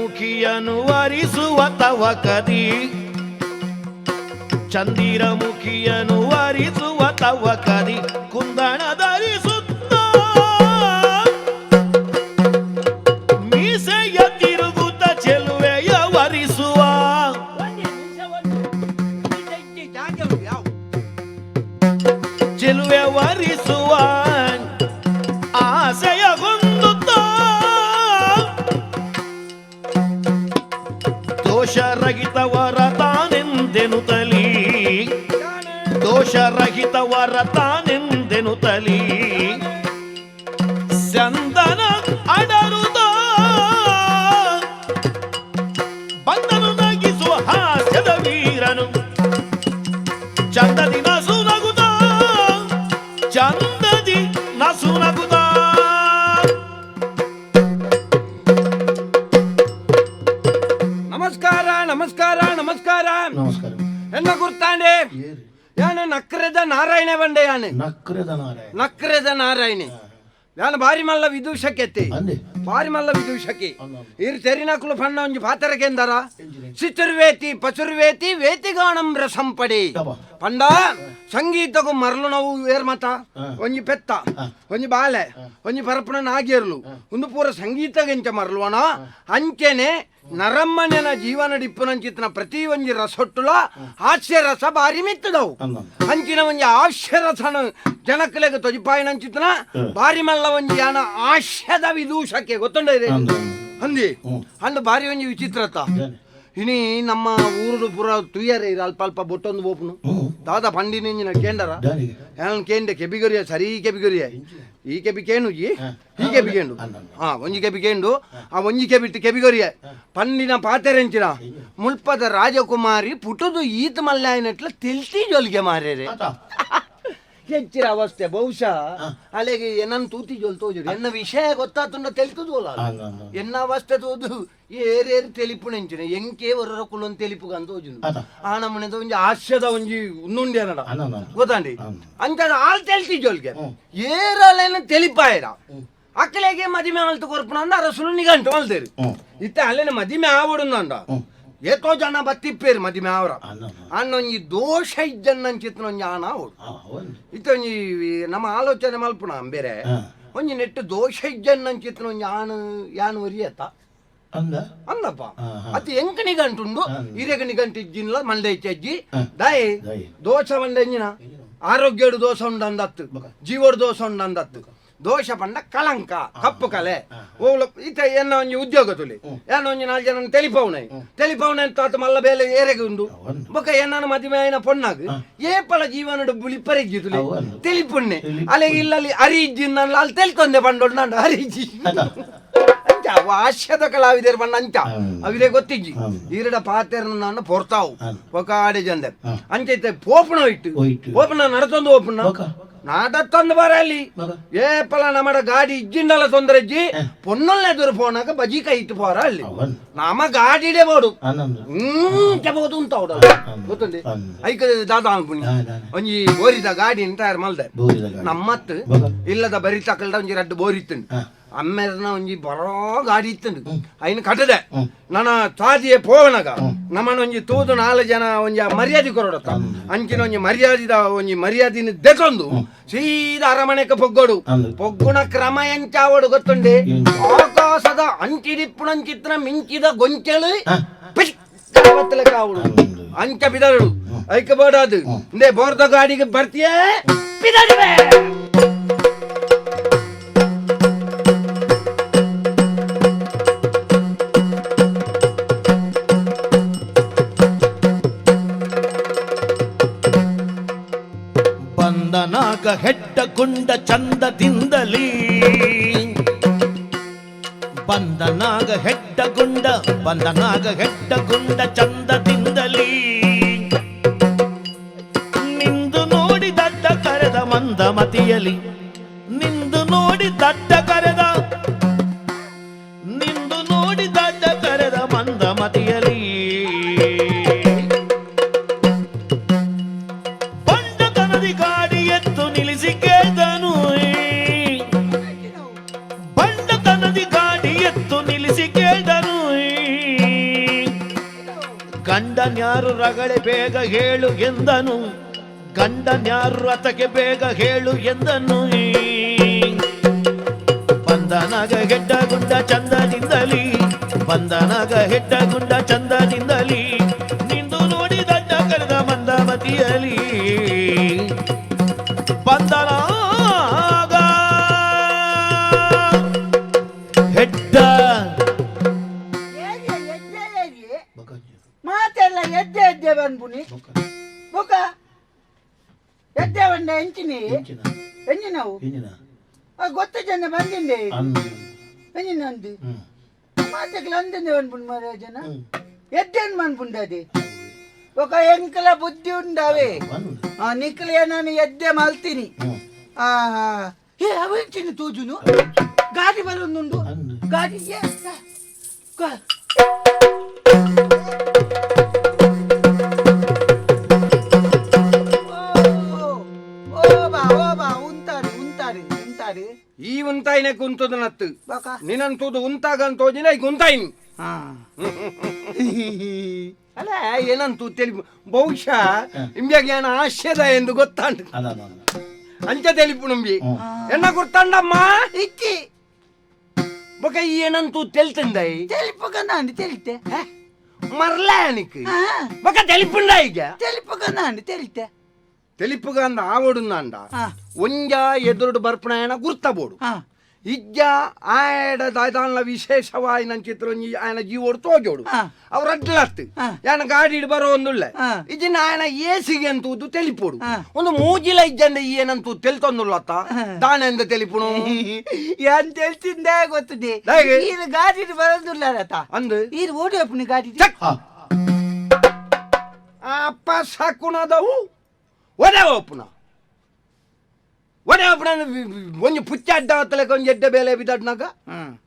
ಚಂದಿರಮುಖಿಯನು ವರಿಸುವ ತವಕದಿ, ಚಂದಿರಮುಖಿಯನು ವರಿಸುವ ತವಕದಿ ಕುಂದಣ ಧರಿಸುತ್ತ ಮೀಸೆಯ ತಿರುಗುತ್ತ ಚೆಲುವೆಯ ವರಿಸುವ. ಚೆಲುವೆ ವರಿಸುವ ಆಸೆಯ ಹೊಂದುತ್ತ ದೋಷರಹಿತವರ ತಾನೆಂದೆನುತಲಿ, ದೋಷರಹಿತವರ ತಾನೆಂದೆನುತಲಿ ಚಂದನ ಅಡರುದ ಬಂದನು ನಗಿಸುವ ಹಾಸ್ಯದ ವೀರನು. ಚಂದದಿ ನಸು ನಗುದ, ಚಂದದಿ ನಸು ನಗುದ. ನಮಸ್ಕಾರ ನಮಸ್ಕಾರ ನಮಸ್ಕಾರ. ನಮಸ್ಕಾರ. ಎನ್ನ ಗುರ್ತಾಂಡೆ? ಯಾನು ನಕ್ರದ ನಾರಾಯಣ ಬಂಡೆ ಯಾನು. ನಕ್ರದ ನಾರಾಯಣ. ನಕ್ರದ ನಾರಾಯಣಿ ಯಾನು. ಬಾರಿ ಮಲ್ಲ ವಿದೂಷಕೆತ್ತಿ. ಅಂದೆ. ಬಾರಿ ಮಲ್ಲ ವಿದೂಷಕಿ. ಅಂದ. ಇರು ತೆರಿನಕುಲು ಪಣ್ಣ ಒಂಜಿ ಪಾತರಕೆಂದರ ಸಿತುರ್ವೇತಿ ಪಚುರ್ವೇತಿ ವೇತಿಗಾಣಂ ರಸಂಪಡಿ. ಯಬ್ಬ. ಪಂಡ ಸಂಗೀತಕ್ಕೂ ಮರಳು ನಾವು ಏರ್ ಮತ ಒಂಜಿ ಪೆತ್ತ, ಒಂಜಿ ಬಾಲೆ, ಒಂಜಿ ಪರಪುನ ನಾಗೇರ್ಲು, ಒಂದು ಪೂರ ಸಂಗೀತಗೆಂಚ ಮರಳುವಣ ಅಂಚೆನೆ ನರಮ್ಮನೆನ ಜೀವನ ಡಿಪ್ಪುನಂಚಿತ್ನ ಪ್ರತಿ ಒಂಜಿ ರಸೊಟ್ಟುಲ ಹಾಸ್ಯ ರಸ ಬಾರಿ ಮಿತ್ತದವು. ಅಂದ. ಅಂಚಿನ ಒಂಜಿ ಹಾಸ್ಯ ರಸನ ಜನಕ್ಕಲೆಗ್ ತೊಜಿಪಾಯಿನಂಚಿತ್ನ ಬಾರಿ ಮಲ್ಲ ಒಂಜಿ ಯಾನ ಹಾಸ್ಯದ ವಿದೂಷಕ್ಕೆ ಗೊತ್ತುಂಡ ಇದೆ. ಅಂದ. ಅಂದಿ. ಹ್ಮ್. ಅಂದ್ ಬಾರಿ ಒಂಜಿ ವಿಚಿತ್ರತ. ಏನ್? ಇನಿ ನಮ್ಮ ಊರುಡು ಪೂರ ತುಯ್ಯರೆ ಇರು ಅಲ್ಪ ಅಲ್ಪ ಬೊಟ್ಟೊಂದು ಬೋಪುನು. ದಾದ ಪಂಡಿನಿಂಜಿನ ಕೇಂಡರ? ದಾನಿಗೆ. ಏನ್ ಕೇಂಡೆ? ಕೆಬಿಗೊರಿಯ ಸರಿ ಕೆಬಿಗೊರಿಯ. ಈ ಕೆಬಿ ಕೇಣುಜಿ, ಈ ಕೆಬಿ ಕೇಂಡು. ಹಾ, ಒಂಜಿ ಕೆಬಿ ಕೇಂಡು, ಆ ಒಂಜಿ ಕೆಬಿಟ್ಟು ಕೆಬಿಗೊರಿಯ. ಪಂಡಿನ ಪಾತೆರೆಂಚಿನ ಮುಲ್ಪದ ರಾಜಕುಮಾರಿ ಪುಟುದು ಈತ ಮಲ್ಲಾಯಿನಟ್ಲ ತೆಲ್ತಿ ಜೊಲ್ಗೆ ಮಾರೇರೆ. ಆತ. ಹೆಚ್ಚಿನ ಅವಸ್ಥೆ ಬಹುಶಃ ಅಲೆಗೆ ಏನನ್ ತೂತಿ ಜೊಲ್ ತೋಜುಡು ಎನ್ನ ವಿಷಯ ಗೊತ್ತಾತುಂಡ ತೆಲ್ತುದೋಲ. ಅಂದ, ಅಂದ. ಎನ್ನ ಅವಸ್ಥೆ ತೋದು ಏರೇರು ತೆಲಿಪು ನೆಂಚಿನ ಎಂಕೆ ಒರರ ಕುಲೊಂದು ತೆಲಿಪು ಅಂತ ತೋಜುಂಡು. ಆತ. ಆ ನಮ್ಮನೆದ ಒಂಜಿ ಹಾಸ್ಯದ ಒಂಜಿ ಉನ್ನುಂಡಿ ಅನ್ನಡ. ಅಂದ, ಅಂದ. ಗೊತ್ತಾಂಡಿ? ಅಂದ. ಅಂಚ ಆಳ್ ತೆಲ್ತಿ ಜೊಲ್ಗೆ ಏರಲೇನು ತೆಲಿಪಾಯರ ಅಕ್ಕಲೆಗೆ ಮದಿಮೆ ಆಲ್ತು ಕೊರ್ಪುನ ಅಂದ ಅರಸುಲು ನಿಗಂಟು ಮಲ್ತೇರು. ಇತ್ತ ಅಲ್ಲೇನ ಮದಿಮೆ ಆವಡುಂದಂಡ ಏತೋ ಜನ ಬತ್ತಿಪ್ಪೇರು ಮದಿಮೆ ಆವರ. ಅಂದ, ಅಂದ. ಅಣ್ಣ ಒಂಜಿ ದೋಷ ಇಜ್ಜನ್ನಂಚಿತ್ನ ಒಂಜಿ ಆಣ ಆವಡು. ಆ, ಹೌದು. ಇತ್ತ ಒಂಜಿ ನಮ್ಮ ಆಲೋಚನೆ ಮಲ್ಪುನ ಬೇರೆ. ಒಂಜಿ ನೆಟ್ಟು ದೋಷ ಇಜ್ಜನ್ನಂಚಿತ್ನ ಒಂಜಿ ಆಣ ಯಾನ್ ಒರಿಯತ್ತ? ಅಂದ. ಅಂದಪ್ಪ. ಹಾ, ಹಾ. ಅತಿ ಎಂಕ ನಿಗಂಟುಂಡು. ಇರೆಗ ನಿಗಂಟು ಇಜ್ಜಿನ್ಲ ಮಂಡೆ ಇಚ್ಚಜ್ಜಿ ದಾಯಿ. ದಾಯಿ. ದೋಷ ಮಂಡೆ ಎಂಜಿನ ಆರೋಗ್ಯಡು ದೋಷ ಉಂಡು ಅಂದತ್ತು, ಜೀವಡು ದೋಷ ಉಂಡು ಅಂದತ್ತು. ದೋಷ ಪಂಡ ಕಳಂಕ, ಕಪ್ಪು ಕಲೆ. ಓಲ ಇತ್ತ ಎನ್ನ ಒಂಜಿ ಉದ್ಯೋಗ ತುಲಿ ಏನ ಒಂಜಿ ನಾಲ್ ಜನ ತೆಲಿಪೌನೆ ತೆಲಿಪೌನೆ ಅಂತ ಆತ ಮಲ್ಲ ಬೇಲೆ ಏರೆಗೆ ಉಂಡು. ಅವನ್. ಬೊಕ ಏನಾನ ಮದಿಮೆ ಆಯಿನ ಪೊನ್ನಾಗ ಏಪಲ ಜೀವನಡು ಬುಲಿಪರೆ ತುಲಿ. ಅವನ್. ತೆಲಿಪುಣ್ಣೆ ಅಲೆ ಇಲ್ಲಲ್ಲಿ ಅರಿ ಇಜ್ಜಿ ನನ್ನ ಅಲ್ಲಿ ತೆಲ್ತೊಂದೆ ಪಂಡೊಂಡು ನಾನು ಅರಿ ಇಜ್ಜಿ ಆತ. ಅಂಚ ಅವು ಹಾಸ್ಯದ ಕಲಾವಿದರು ಬಣ್ಣ ಅಂಚ. ಅವಿರೇ ಗೊತ್ತಿಜ್ಜಿ. ಈರಡ ಪಾತೆರ್ನ ನಾನು ಪೊರ್ತಾವು. ಒಕ ಆಡೆ ಜಂದೆ ಅಂಚೈತೆ ಪೋಪುಣ ಇಟ್ಟು. ಒಯ್ಟು. ಪೋಪುಣ ನಡತೊಂದು ಓಪುಣ. ಬೊಕ? ನಾಟತ್ತೊಂದು ಬರಲಿ. ಬೊಕ? ಏಪಲ ನಮ್ಮಡ ಗಾಡಿ ಇಜ್ಜಿಂಡಲ ತೊಂದರೆ ಇಜ್ಜಿ. ಪೊನ್ನೊಲ್ಲೆ ಎದುರು ಪೋನಾಗ ಬಜಿ ಕೈ ಇಟ್ಟು ಪೋರ ಅಲ್ಲಿ. ಅವನ್. ನಮ್ಮ ಗಾಡಿಡೆ ಬೋಡು. ಆನಂದ. ಚಬೋದು ಉಂತ ಗೊತ್ತುಂಡಿ. ಐಕ ದಾದ ಅನ್ಪುನಿ. ದಾದ. ಒಂಜಿ ಬೋರಿದ ಗಾಡಿ ತಯಾರು ಮಲ್ದೆ. ಬೋರಿದ ಗಾಡಿ. ನಮ್ಮತ್ ಬೊಕ? ಇಲ್ಲದ ಬರಿ ತಕಲ್ಡ ಒಂಜಿ ರಡ್ಡು ಬೋರಿ ಇತ್ತುಂಡು. ಅಮ್ಮೆರ್ನ ಒಂಜಿ ಬರೋ ಗಾಡಿ ಇತ್ತುಂಡು. ಐನ್ ಕಟ್ಟದೆ ನನ್ನ ತಾದಿಯೇ ಪೋವನಗ ನಮ್ಮನ ಒಂಜಿ ತೂದು ನಾಲ್ ಜನ ಒಂಜಿ ಆ ಮರ್ಯಾದೆ ಕೊರಡತ್ತ ಅಂಚಿನ ಒಂಜಿ ಮರ್ಯಾದಿದ ಒಂಜಿ ಮರ್ಯಾದಿನ ದೆತೊಂದು ಸೀದಾ ಅರಮನೆಗೆ ಪೊಗ್ಗೋಡು. ಅಂದು. ಪೊಗ್ಗುಣ ಕ್ರಮ ಎಂಚಾವಡು ಗೊತ್ತುಂಡೆ? ಎಂಚ? ಆಕಾಶದ ಅಂಚಿಡಿಪ್ಪುಣಂಚಿತ್ರ ಮಿಂಚಿದ ಗೊಂಚಲು ಕಾವಡು. ಅಂದು. ಅಂಚ ಬಿದಳು ಐಕ ಬೋಡಾದು ಇಂದೇ ಬೋರ್ದ ಗಾಡಿಗೆ ಬರ್ತೀಯೇ ಬಿದಡುವೆ. ಬಂದನಾಗ ಹೆಡ್ಡ ಗುಂಡ ಚಂದದಿಂದಲೀ, ಬಂದನಾಗ ಹೆಡ್ಡ ಗುಂಡ, ಬಂದನಾಗ ಹೆಡ್ಡ ಗುಂಡ ಚಂದದಿಂದಲೀ ನಿಂದು ನೋಡಿ ದಡ್ಡ ಕರೆದ ಮಂದಮತಿಯಲಿ, ನಿಂದು ನೋಡಿ ದಡ್ಡ ಕರೆದ, ನಿಂದು ನೋಡಿ ದಡ್ಡ ಕರೆದ ಮಂದಮತಿಯಲಿ ಬಂಡತನದಿ ಗಾಡಿ ಎತ್ತು ನಿಲ್ಲಿಸಿ ಕೇಳ್ದನು, ಬಂಡತನದಿ ಗಾಡಿ ಎತ್ತು ನಿಲ್ಲಿಸಿ ಕೇಳ್ದನು. ಮಗಳೇ ಬೇಗ ಹೇಳು ಎಂದನು, ಗಂಡನ್ಯಾರು ಅತಕ್ಕೆ ಬೇಗ ಹೇಳು ಎಂದನು. ಬಂದನಾಗ ಹೆಡ್ಡಗುಂಡ ಚಂದದಿಂದಲಿ, ಬಂದನಾಗ ಹೆಡ್ಡಗುಂಡ ಚಂದದಿಂದಲಿ, ನಿಂದು ನೋಡಿ ದಡ್ಡ ಕರೆದ ಮಂದಮತಿಯಲಿ. ಬಂದನಾಗ ಹೆಡ್ಡ ಮಾತೆಲ್ಲ ಎದ್ದೆ ಎದ್ದೆ ಬಂದ್ಬುನಿ ಬುಕ ಎದ್ದೆ ಬಂದ ಎಂಚಿನಿ ಎಂಜಿನವು ಗೊತ್ತ ಜನ ಬಂದಿಂದೆ ಎಂಜಿನ ಅಂದು ಮಾತೆಗ್ಲ ಅಂದಿಂದೆ ಬಂದ್ಬುಣ್ ಮಾರ ಜನ ಎದ್ದೇನ್ ಬಂದ್ಬುಂಡ ಅದೇ ఒక ಎಂಕಲ ಬುದ್ಧಿ ಉಂಡಾವೆ. ಆ ನಿಕ್ಲೆ ನಾನು ಎದ್ದೆ ಮಲ್ತೀನಿ. ಆ ಏ ಅವೆಂಚಿನ ತೋಜುನು ಗಾಡಿ ಬರೋದುಂಡು ಗಾಡಿ ಏ, ಓ, ಓ ಬಾ ಓ ಬಾ ಉಂತಾರು ಉಂತಾರು ಉಂತಾರು. ಈ ಉಂತಾಯಿನ ಕುಂತದ ನತ್ತು. ಬಾಕ. ನಿನ್ನಂತೂದು ಉಂತಾಗ ಅಂತ ಹೋಜಿನ ಈಗ ಉಂತಾಯಿನಿ. ಹಾ. ಅಲ್ಲ, ಏನಂತೂ ತೆಲಿ ಬಹುಶಃ ಇಂಬ್ಯಾಗ ಏನ ಆಶ್ಚರ್ಯ ಎಂದು ಗೊತ್ತಾಂಡು ಅಂಚ ತೆಲಿಪು ನಂಬಿ ಎನ್ನ ಗುರ್ತಂಡಮ್ಮ. ಇಚ್ಚಿ. ಬೊಕ ಈ ಏನಂತೂ ತೆಲ್ತಂದೈ. ತೆಲಿಪಕ ನಾನು ತೆಲಿತೆ. ಮರ್ಲ ಅನಿಕ್. ಹಾ. ಬೊಕ ತೆಲಿಪುಂಡ ಈಗ. ತೆಲಿಪಕ ನಾನು ತೆಲಿತೆ. ತೆಲಿಪುಗ ಅಂದ ಆವಡುಂದಾಂಡ. ಹಾ. ಒಂಜ ಎದುರುಡು ಬರ್ಪಣಾಯಣ ಗುರ್ತ ಬೋಡು. ಹಾ. ಇಜ್ಜ ಆಯಡ ದಾದಾನ್ಲ ವಿಶೇಷವಾಯಿನ ಚಿತ್ರ ಒಂಜಿ ಆಯನ ಜೀವೋಡು ತೋಜೋಡು. ಹಾ. ಅವ್ರ ಅಡ್ಲತ್ತು. ಹಾ. ಯಾನ ಗಾಡಿ ಬರೋ ಒಂದುಳ್ಳ. ಹಾ. ಇಜ್ಜಿನ ಆಯನ ಏಸಿಗೆ ಅಂತೂದು ತೆಲಿಪೋಡು. ಹಾ. ಒಂದು ಮೂಜಿಲ ಇಜ್ಜಂಡ ಈ ಏನಂತೂ ತೆಲ್ತೊಂದುಳ್ಳತ್ತ ದಾನೆಂದ ತೆಲಿಪುಣು. ಏನ್ ತೆಲ್ತಿಂದ ಗೊತ್ತದೆ. ದಾಯೆ? ಈರು ಗಾಡಿ ಬರೋದಿಲ್ಲ ಅಂದು ಈರು ಓಡಿ ಅಪ್ಪನಿ ಗಾಡಿ. ಚಕ್. ಅಪ್ಪ ಸಾಕುಣದವು ಒಡೆ ಒಪ್ಪುನ ಒಡೆ ಒಪ್ಪುನ ಒಂಜಿ ಪುಚ್ಚ ಅಡ್ಡ ಹೊತ್ತಲೆಕ ಒಂಜಿ ಎಡ್ಡೆ ಬೇಲೆ ಬಿದ್ದಡ್ನಾಗ.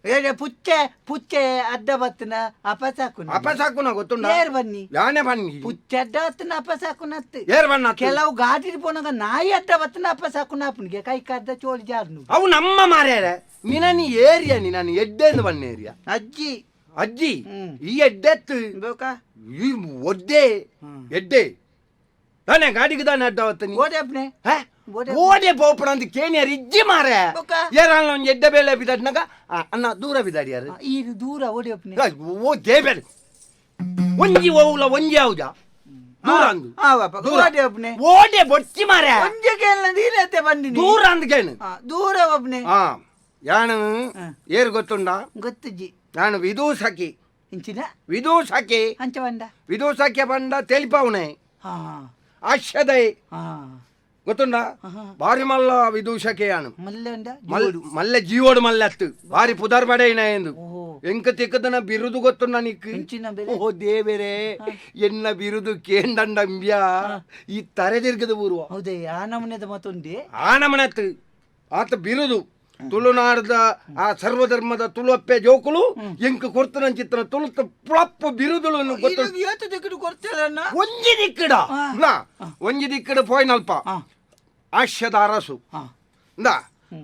ಏ ಪುಚ್ಚೆ ಪುಚ್ಚೆ ಅಡ್ಡ ಬತ್ತನ ಅಪ ಸಾಕುನ. ಅಪ್ಪ ಸಾಕುನ ಗೊತ್ತುಂಡ. ಏರ್ ಬನ್ನಿ. ಯಾನೆ ಬನ್ನಿ. ಪುಚ್ಚೆ ಅಡ್ಡ ಬತ್ತನ ಅಪ ಸಾಕುನತ್ತು. ಏರ್ ಬಣ್ಣ. ಕೆಲವು ಗಾಡಿ ಪೋನಾಗ ನಾಯಿ ಅಡ್ಡ ಬತ್ತನ ಅಪ್ಪ ಸಾಕುನ ಅಪ್ಪನಿಗೆ ಕೈ ಕದ್ದ ಚೋಳಿ ಜಾರ್ನು. ಅವು ನಮ್ಮ ಮಾರ್ಯಾರ ನಿನ್ನ ಏರಿಯಾ ನೀ ಎಡ್ಡೆ ಎಂದು ಬಣ್ಣ ಏರಿಯಾ. ಅಜ್ಜಿ. ಅಜ್ಜಿ. ಹ್ಮ್. ಈ ಎಡ್ಡೆತ್ತು. ಬೇಕಾ. ಈ ಒಡ್ಡೆ. ಹ್ಮ್. ಎಡ್ಡೆ ತಾನೆ ಗಾಡಿಗೆ ತಾನೆ ಅಡ್ಡ ಹೊತ್ತ ನೀ. ಓಡಿ ಅಪ್ಪನೆ. ಹೇ? ಓಡೆ. ಓಡೆ ಪೋಪಣ ಅಂತ ಕೇಣಿಯರ್ ಇಜ್ಜಿ ಮಾರೆ. ಬೊಕ್ಕ? ಏರಲ್ಲ ಒಂಜಿ ಎಡ್ಡೆ ಬೇಲೆ ಬಿದ್ದಡ್ನಾಗ ಅಣ್ಣ ದೂರ ಬಿದ್ದಾಡಿಯಾರು. ಈರು ದೂರ ಓಡಿ ಅಪ್ಪನೆ. ಓ ದೇಬೇರೆ ಒಂಜಿ ಓವುಲ ಒಂಜಿ ಹೌದಾ ದೂರ ಅಂದು. ಆ ಬಾಪ. ದೂರ. ಓಡಿ ಅಪ್ಪನೆ. ಓಡೆ ಬೊಚ್ಚಿ ಮಾರೆ. ಒಂಜೆ ಕೇಳಲ್ಲ ನೀರತ್ತೆ ಬಂದಿನಿ. ದೂರ ಅಂದ್ ಕೇನು. ಆ, ದೂರ ಒಬ್ನೆ. ಹಾ ಯಾನು ಹಾ. ಏರ್ ಗೊತ್ತುಂಡ. ಗೊತ್ತುಜಿ. ನಾನು ವಿದೂಷಕಿ. ಇಂಚಿನ ವಿದೂಷಕಿ. ಅಂಚ ಬಂಡ. ವಿದೂಷಕ್ಕೆ ಬಂಡ ತೆಲಿಪವನೆ. ಹಾ. ಆಶ್ಯದೈ. ಹಾ. ಗೊತ್ತುಂಡ. ಆಹಾ. ಬಾರಿ ಮಲ್ಲ ವಿದೂಷಕೆ ಯಾನು. ಮಲ್ಲೆ ಉಂಡ. ಮಲ್ಲೆ ಜೀವೋಡು ಮಲ್ಲೆ ಅತ್ತು ಬಾರಿ ಪುದರ್ ಬಡೈನ ಎಂದು. ಓಹೋ. ಎಂಕ ತಿಕ್ಕದನ ಬಿರುದು ಗೊತ್ತುಂಡ ನಿಕ್. ಇಂಚಿನ ಬೆಲೆ. ಓ ದೇವರೇ ಎನ್ನ ಬಿರುದು ಕೇಂಡಂಡಂಬ್ಯ ಈ ತರೆದಿರ್ಗದ ಊರುವ. ಹೌದೇ ಆ ನಮೂನೆದ ಮತ್ತೊಂದೇ. ಆ ನಮನತ್ತು ಆತ ಬಿರುದು ತುಳುನಾಡದ ಆ ಸರ್ವಧರ್ಮದ ತುಳುವಪ್ಪೆ ಜೋಕುಲು ಎಂಕ ಕೊರ್ತನಂಚಿತ್ತನ ತುಳುತ ಪುಳಪ್ಪು ಬಿರುದುಳು ಗೊತ್ತು. ಏತು ದಿಕ್ಕಡು ಕೊಡ್ತಾರಣ್ಣ. ಒಂಜಿ ದಿಕ್ಕಡ. ಹಾ. ನಾ ಒಂಜಿ ದಿಕ್ಕಡ ಪೋಯ್ನಲ್ಪ. ಹಾ. ಆಶ್ಯದ ಅರಸು. ಹಾ. ಇಂದ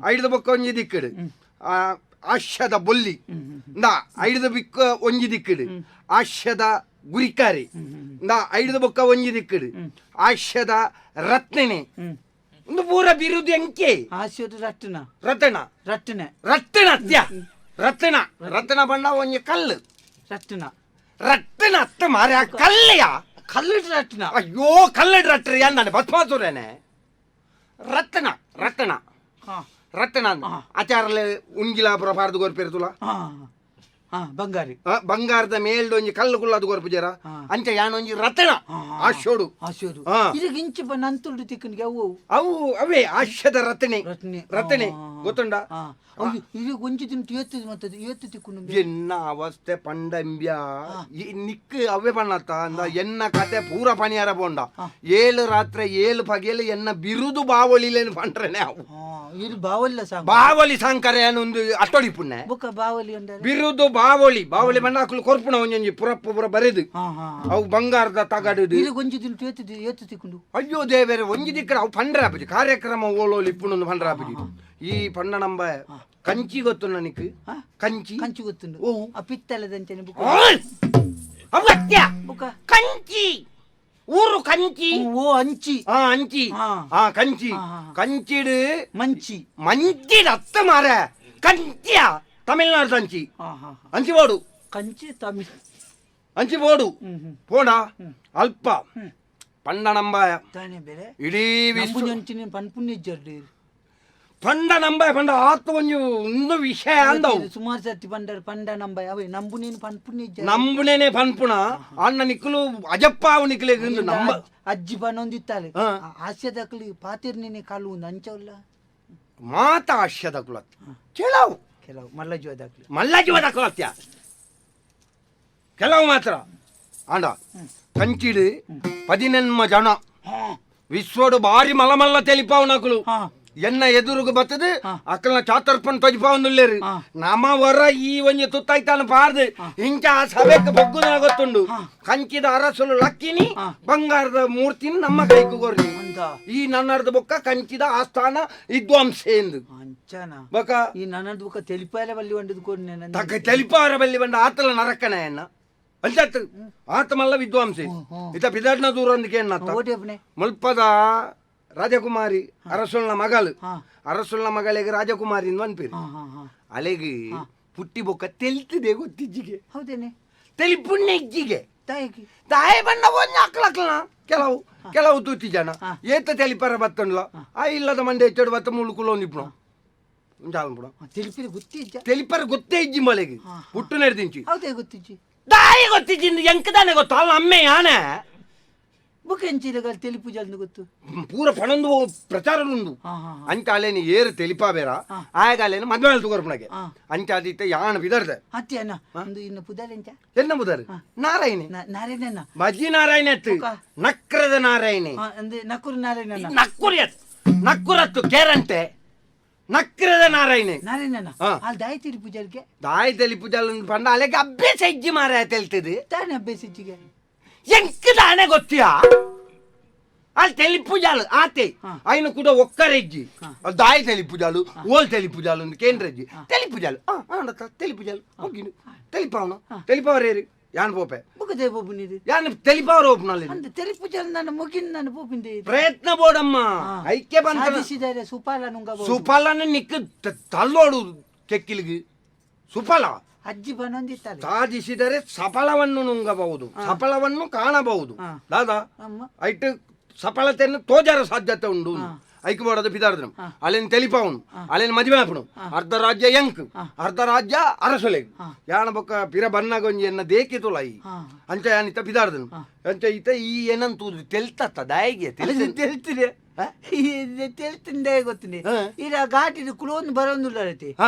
ಐದು ಬೊಕ್ಕ ಒಂಜಿ ದಿಕ್ಕಡು ಆಶ್ಯದ ಬೊಲ್ಲಿ. ಇಂದ ಐದು ಬಿಕ್ಕ ಒಂಜಿ ದಿಕ್ಕಡು ಆಶ್ಯದ ಗುರಿಕಾರಿ. ಇಂದ ಐದು ಬೊಕ್ಕ ಒಂಜಿ ದಿಕ್ಕಡು ಆಶ್ಯದ ರತ್ನನೆ. ಒಂದು ಪೂರ ಬಿರುದು ಎಂಕೆ. ಆಶ್ಯದ ರಟ್ಟನ. ರತನ. ರಟ್ಟನೆ. ರಟ್ಟಣ ಅತ್ಯ ರತ್ನ ರತ್ನ ಬಣ್ಣ ಒಂಜಿ ಕಲ್ಲು. ರಟ್ಟನ. ರಟ್ಟಣ ಅತ್ತ ಮಾರ ಕಲ್ಲೆಯ. ಕಲ್ಲು ರಟ್ಟನ. ಅಯ್ಯೋ ಕಲ್ಲಡ್ ರಟ್ರಿ ಅಂದಾನೆ ಭಸ್ಮಾಸುರನೆ. ರತ್ನ ರತ್ನ. ಹಾ. ರತ್ನ ಅಂದ. ಹಾ. ಆಚಾರಲೆ ಉಂಗಿಲ ಪುರ ಪಾರ್ದು ಕೊರ್ಪಿರ್ತುಲ. ಹಾ ಹಾ ಬಂಗಾರಿ. ಬಂಗಾರದ ಮೇಲ್ಡ್ ಒಂಜಿ ಕಲ್ಲು ಕುಳ್ಳದು ಕೊರ್ಪುಜೇರ. ಹಾ. ಅಂಚ ಯಾನೊಂಜಿ ರತ್ನ ಹಾ. ಆಶೋಡು. ಆಶ್ಯದು. ಹಾ. ಇದಕ್ಕೆ ಇಂಚಿ ನಂತುಂಡು ತಿಕ್ಕನಿಗೆ ಅವು ಅವು ಅವೇ ಆಶ್ಯದ ರತ್ನೆ. ರತ್ನೆ. ರತ್ನೆ. ಹಾ. ಗೊತ್ತುಂಡ. ಹಾ ಅವು ಇದು ಒಂಜಿ ದಿನ ಏತು ಮತ್ತೆ ಏತು ತಿಕ್ಕುನು. ಎನ್ನ ಅವಸ್ಥೆ ಪಂಡಂಬ್ಯ ಈ ನಿಕ್ ಅವೇ ಪಣ್ಣತ್ತ ಅಂದ ಎನ್ನ ಕತೆ ಪೂರ ಪಣಿಯಾರ ಪೋಂಡ. ಹಾ. ಏಳು ರಾತ್ರಿ ಏಳು ಪಗೆಲು ಎನ್ನ ಬಿರುದು ಬಾವೊಲಿಲೇನು ಪಂಡ್ರನೆ ಅವು. ಹಾ ಇದು ಬಾವಲ್ಲ ಸಾಂಗ್. ಬಾವಲಿ ಸಾಂಕರೆ ಒಂದು ಅಟ್ಟೊಡಿ ಪುಣ್ಯ. ಬೊಕ್ಕ ಬಾವಲಿ ಅಂದರೆ ಬಿರುದು ಬಾವೊಲಿ ಬಾವೊಲಿ ಬಣ್ಣ ಅಕ್ಲು ಕೊರ್ಪುಣ ಒಂಜೊಂಜಿ ಪುರಪ್ಪು ಪುರ ಬರೆದು. ಹಾ ಹಾ. ಅವು ಬಂಗಾರದ ತಗಡು. ಇದು ಒಂಜಿ ದಿನ ಏತು ಏತು ತಿಕ್ಕುಂಡು. ಅಯ್ಯೋ ದೇವೇರೆ ಒಂಜಿ ದಿಕ್ಕಡ ಅವು ಪಂಡ್ರಾಪುಜಿ ಕಾರ್ಯಕ್ರಮ ಓಲೋಲಿ ಇಪ್ಪುನೊಂದು ಪಂಡ್ರಾಪುಜಿ ಈ ಪಂಡ ನಂಬ ಕಂಚಿ ಗೊತ್ತು ನನಗೆ. ಹಾ? ಕಂಚಿ. ಕಂಚಿ ಗೊತ್ತುಂಡು. ಓ. ಆ ಪಿತ್ತಲದಂಚನೆ ಬುಕ್ಕ. ಓಯ್! ಅವು ಅತ್ಯ. ಬುಕ್ಕ. ಕಂಚಿ. ಊರು ಕಂಚಿ. ಓ ಅಂಚಿ. ಆ ಅಂಚಿ. ಆ ಕಂಚಿ. ಕಂಚಿಡು ಮಂಚಿ. ಮಂಚಿಡ್ ಅತ್ತ ಮಾರ ಕಂಚಿಯ ತಮಿಳ್ನಾಡು ಅಂಚಿ. ಅಂಚಿ ಬೋಡು. ಕಂಚಿ ತಮಿಳ್ ಅಂಚಿ ಬೋಡು ಪೋಡ ಅಲ್ಪ ಪಂಡ ನಂಬಾಯ ಬೇರೆ ಇಡೀ ವಿಶ್ವ ಅಂಚಿನ ಪನ್ಪುಣ್ಯ ಜರ್ಡಿ ಪಂಡ ನಂಬಾಯ ಪಂಡ ಆತ ಒಂಜಿ ಒಂದು ವಿಷಯ ಅಂದವು. ಸುಮಾರು ಸರ್ತಿ ಪಂಡರ್ ಪಂಡ ನಂಬಾಯ ಅವೆ ನಂಬುನೇನು ಪನ್ಪುಣ್ಯ ನಂಬುನೇನೆ ಪನ್ಪುಣ ಅಣ್ಣ ನಿಕ್ಕಲು ಅಜಪ್ಪಾವು ನಿಕ್ಕಲೆ ನಂಬ ಅಜ್ಜಿ ಪನೊಂದಿತ್ತಾರೆ ಹಾಸ್ಯದಕ್ಲಿ ಪಾತಿರ್ನೇನೆ ಕಾಲು ಒಂದು ಅಂಚವಲ್ಲ ಮಾತ ಹಾಸ್ಯದಕ್ಲು ಕೆಲವು ಕೆಲವು ಮಲ್ಲ ಜೀವದಾಕ್ಲಿ ಮಲ್ಲ ಜೀವದಕ್ಲು ಕೆಲವು ಮಾತ್ರ ಆಂಡ ಕಂಚಿಡು 18 ಜನ ವಿಶ್ವಡು ಬಾರಿ ಮಲಮಲ್ಲ ತೆಲಿಪಾವನಕುಲು ಎನ್ನ ಎದುರುಗು ಬತ್ತದು ಅಕ್ಕಲ್ನ ಚಾತರ್ಪನ್ ತೊಜಿಪಾವೊಂದುಲ್ಲೇರು ನಮ ವರ ಈ ಒಂಜಿ ತುತ್ತಾಯ್ತಾನ ಪಾರ್ದು ಇಂಚ ಆ ಸಭೆಕ್ ಬಗ್ಗುನ ಗೊತ್ತುಂಡು ಕಂಚಿದ ಅರಸುಲು ಲಕ್ಕಿನಿ ಬಂಗಾರದ ಮೂರ್ತಿನ ನಮ್ಮ ಕೈಕು ಕೊರ್ನಿ ಈ ನನ್ನರ್ದ ಬೊಕ್ಕ ಕಂಚಿದ ಆಸ್ಥಾನ ವಿದ್ವಾಂಸೆ ಎಂದು ಬೊಕ್ಕ ಈ ನನ್ನದು ಬೊಕ್ಕ ತೆಲಿಪಾರ ಬಲ್ಲಿ వండదు ಕೊರ್ನೆ ತಕ್ಕ ತೆಲಿಪಾರ ಬಲ್ಲಿ ಬಂಡ ಆತಲ ನರಕನ ಎನ್ನ ಅಂಚಾತ್ ಆತ ಮಲ್ಲ ವಿದ್ವಾಂಸೆ ಇತ ಪಿದಾಡ್ನ ದೂರ ಅಂದಕ್ಕೆ ಎನ್ನತ್ತ ಮುಲ್ಪದ ರಾಜಕುಮಾರಿ ಅರಸುಲ್ನ ಮಗಳು ಅರಸುಲ್ನ ಮಗಳಿಗೆ ರಾಜಕುಮಾರಿ ಅನ್ಪೇರು ಅಲೆಗೆ ಪುಟ್ಟಿ ಬೊಕ್ಕ ತೆಲ್ತಿದೆ ಗೊತ್ತಿಜ್ಜಿಗೆ ಹೌದೇನೆ ತೆಲಿಪುಣ್ಯ ಇಜ್ಜಿಗೆ ತಾಯಿ ಬಣ್ಣ ಒಂಜಿ ಅಕ್ಲಕ್ಲನ ಕೆಲವು ಕೆಲವು ತೂತಿ ಜನ ಏತ ತೆಲಿಪರ ಬತ್ತಂಡ್ಲ ಆ ಇಲ್ಲದ ಮಂಡೆ ಹೆಚ್ಚಡು ಬತ್ತ ಮುಳುಕುಲೋ ನಿಪ್ಪಣ ತೆಲಿಪಿರ ಗೊತ್ತಿಜ್ಜ ತೆಲಿಪರ ಗೊತ್ತೇ ಇಜ್ಜಿ ಮಲೆಗೆ ಹುಟ್ಟು ನಡೆದಿಂಚಿ ಹೌದೇ ಗೊತ್ತಿಜ್ಜಿ ತಾಯಿ ಗೊತ್ತಿಜ್ಜಿ ಎಂಕದಾನೆ ಗೊತ್ತು ಅಲ್ಲ ಅಮ್ಮೆ ಯಾನೆ ಬುಕ್ ತೆಲಿಪು ಜಲ್ದು ಗೊತ್ತು ಪೂರ ಪಣೊಂದು ಪ್ರಚಾರ ಉಂಡು ಅಂಚ ಅಲೇನು ಏರು ತೆಲಿಪಾಬೇರ ಆಗ ಅಲೇನು ಮದ್ವೆ ತಗೋರ್ಪಣಗೆ ಅಂಚ ಆದಿತ್ತ ಯಾಣ ಬಿದರ್ದೆ ಅತ್ಯನ ಒಂದು ಇನ್ನು ಪುದರೆಂಚ ಎನ್ನ ಪುದರ್ ನಾರಾಯಣಿ ನಾರಾಯಣ ಬಜ್ಜಿ ನಾರಾಯಣ ಅತ್ತು ನಕ್ರದ ನಾರಾಯಣಿ ಅಂದ್ರೆ ನಕ್ಕುರು ನಾರಾಯಣ ನಕ್ಕುರಿ ನಕ್ಕುರತ್ತು ಕೇರಂಟೆ ನಕ್ರದ ನಾರಾಯಣಿ ನಾರಾಯಣ ಅಲ್ಲಿ ದಾಯಿ ತಿರಿ ಪೂಜಾರಿಗೆ ದಾಯಿ ತೆಲಿ ಪೂಜಾಲ್ ಪಂಡ ಅಲೆಗೆ ಅಭ್ಯಾಸ ಇಜ್ಜಿ ಮಾರ ತೆಲ್ತದೆ ತಾನೆ ಅಭ್ಯಾಸ ಇಜ್ಜಿಗೆ ಎಂಕ್ ದಾನೆ ಗೊತ್ತಿಯಾ ಅಲ್ಲಿ ತೆಲಿಪುಜಾಲು ಆತೆ ಐನು ಕೂಡ ಒಕ್ಕರೆಜ್ಜಿ ಅಲ್ಲಿ ದಾಯಿ ತೆಲಿಪುಜಾಲು ಓಲ್ ತೆಲಿಪುಜಾಲು ಒಂದು ಕೇಂದ್ರಜ್ಜಿ ತೆಲಿಪುಜಾಲು ತೆಲಿಪುಜಾಲು ಹೋಗಿನು ತೆಲಿಪಾವನು ತೆಲಿಪಾವರೇರಿ ಯಾನ್ ಪೋಪೆ ಬುಕ್ಕದೆ ಪೋಪುನಿದು ಯಾನ್ ತೆಲಿಪಾವರ ಓಪನಲ್ಲಿ ಅಂದ ತೆಲಿಪುಜಾಲು ನನ್ನ ಮುಗಿನ ನನ್ನ ಪೋಪಿಂದೆ ಪ್ರಯತ್ನ ಬೋಡಮ್ಮ ಐಕ್ಯ ಬಂತ ಸಾಧಿಸಿದರೆ ಸುಪಾಲ ನುಂಗಬಹುದು ಸುಪಾಲನ ನಿಕ್ಕ ತಲ್ಲೋಡು ಕೆಕ್ಕಿಲಿಗೆ ಸುಫಲ ಅಜ್ಜಿ ಬನೊಂದಿತ್ತಾರೆ ಸಾಧಿಸಿದರೆ ಸಫಲವನ್ನು ನುಂಗಬಹುದು ಸಫಲವನ್ನು ಕಾಣಬಹುದು ದಾದಾ ಐಟ್ ಸಫಲತೆಯನ್ನು ತೋಜಾರ ಸಾಧ್ಯತೆ ಉಂಡು ಐಕ್ ಬೋಡದ ಪಿದಾರ್ದನು ಅಲ್ಲಿನ ತೆಲಿಪಾವನು ಅಲ್ಲಿನ ಮದುವೆ ಆಪಣು ಅರ್ಧ ರಾಜ್ಯ ಎಂಕ್ ಅರ್ಧ ರಾಜ್ಯ ಅರಸೊಲೆ ಯಾಣ ಬೊಕ್ಕ ಪಿರ ಬನ್ನಾಗ ಒಂಜಿ ಎನ್ನ ದೇಕಿ ತುಲಾಯಿ ಅಂಚ ಯಾನಿತ ಪಿದಾರ್ದನು ಅಂಚ ಈತ ಈ ಏನಂತೂದು ತೆಲ್ತತ್ತ ದಾಯಿಗೆ ತೆಲ್ತಿದೆ ತೆಲ್ತಿಂದೇ ಗೊತ್ತಿದೆ ಈಗ ಘಾಟಿದ ಕುಲೋನ್ ಬರೋಂದುಲ್ಲ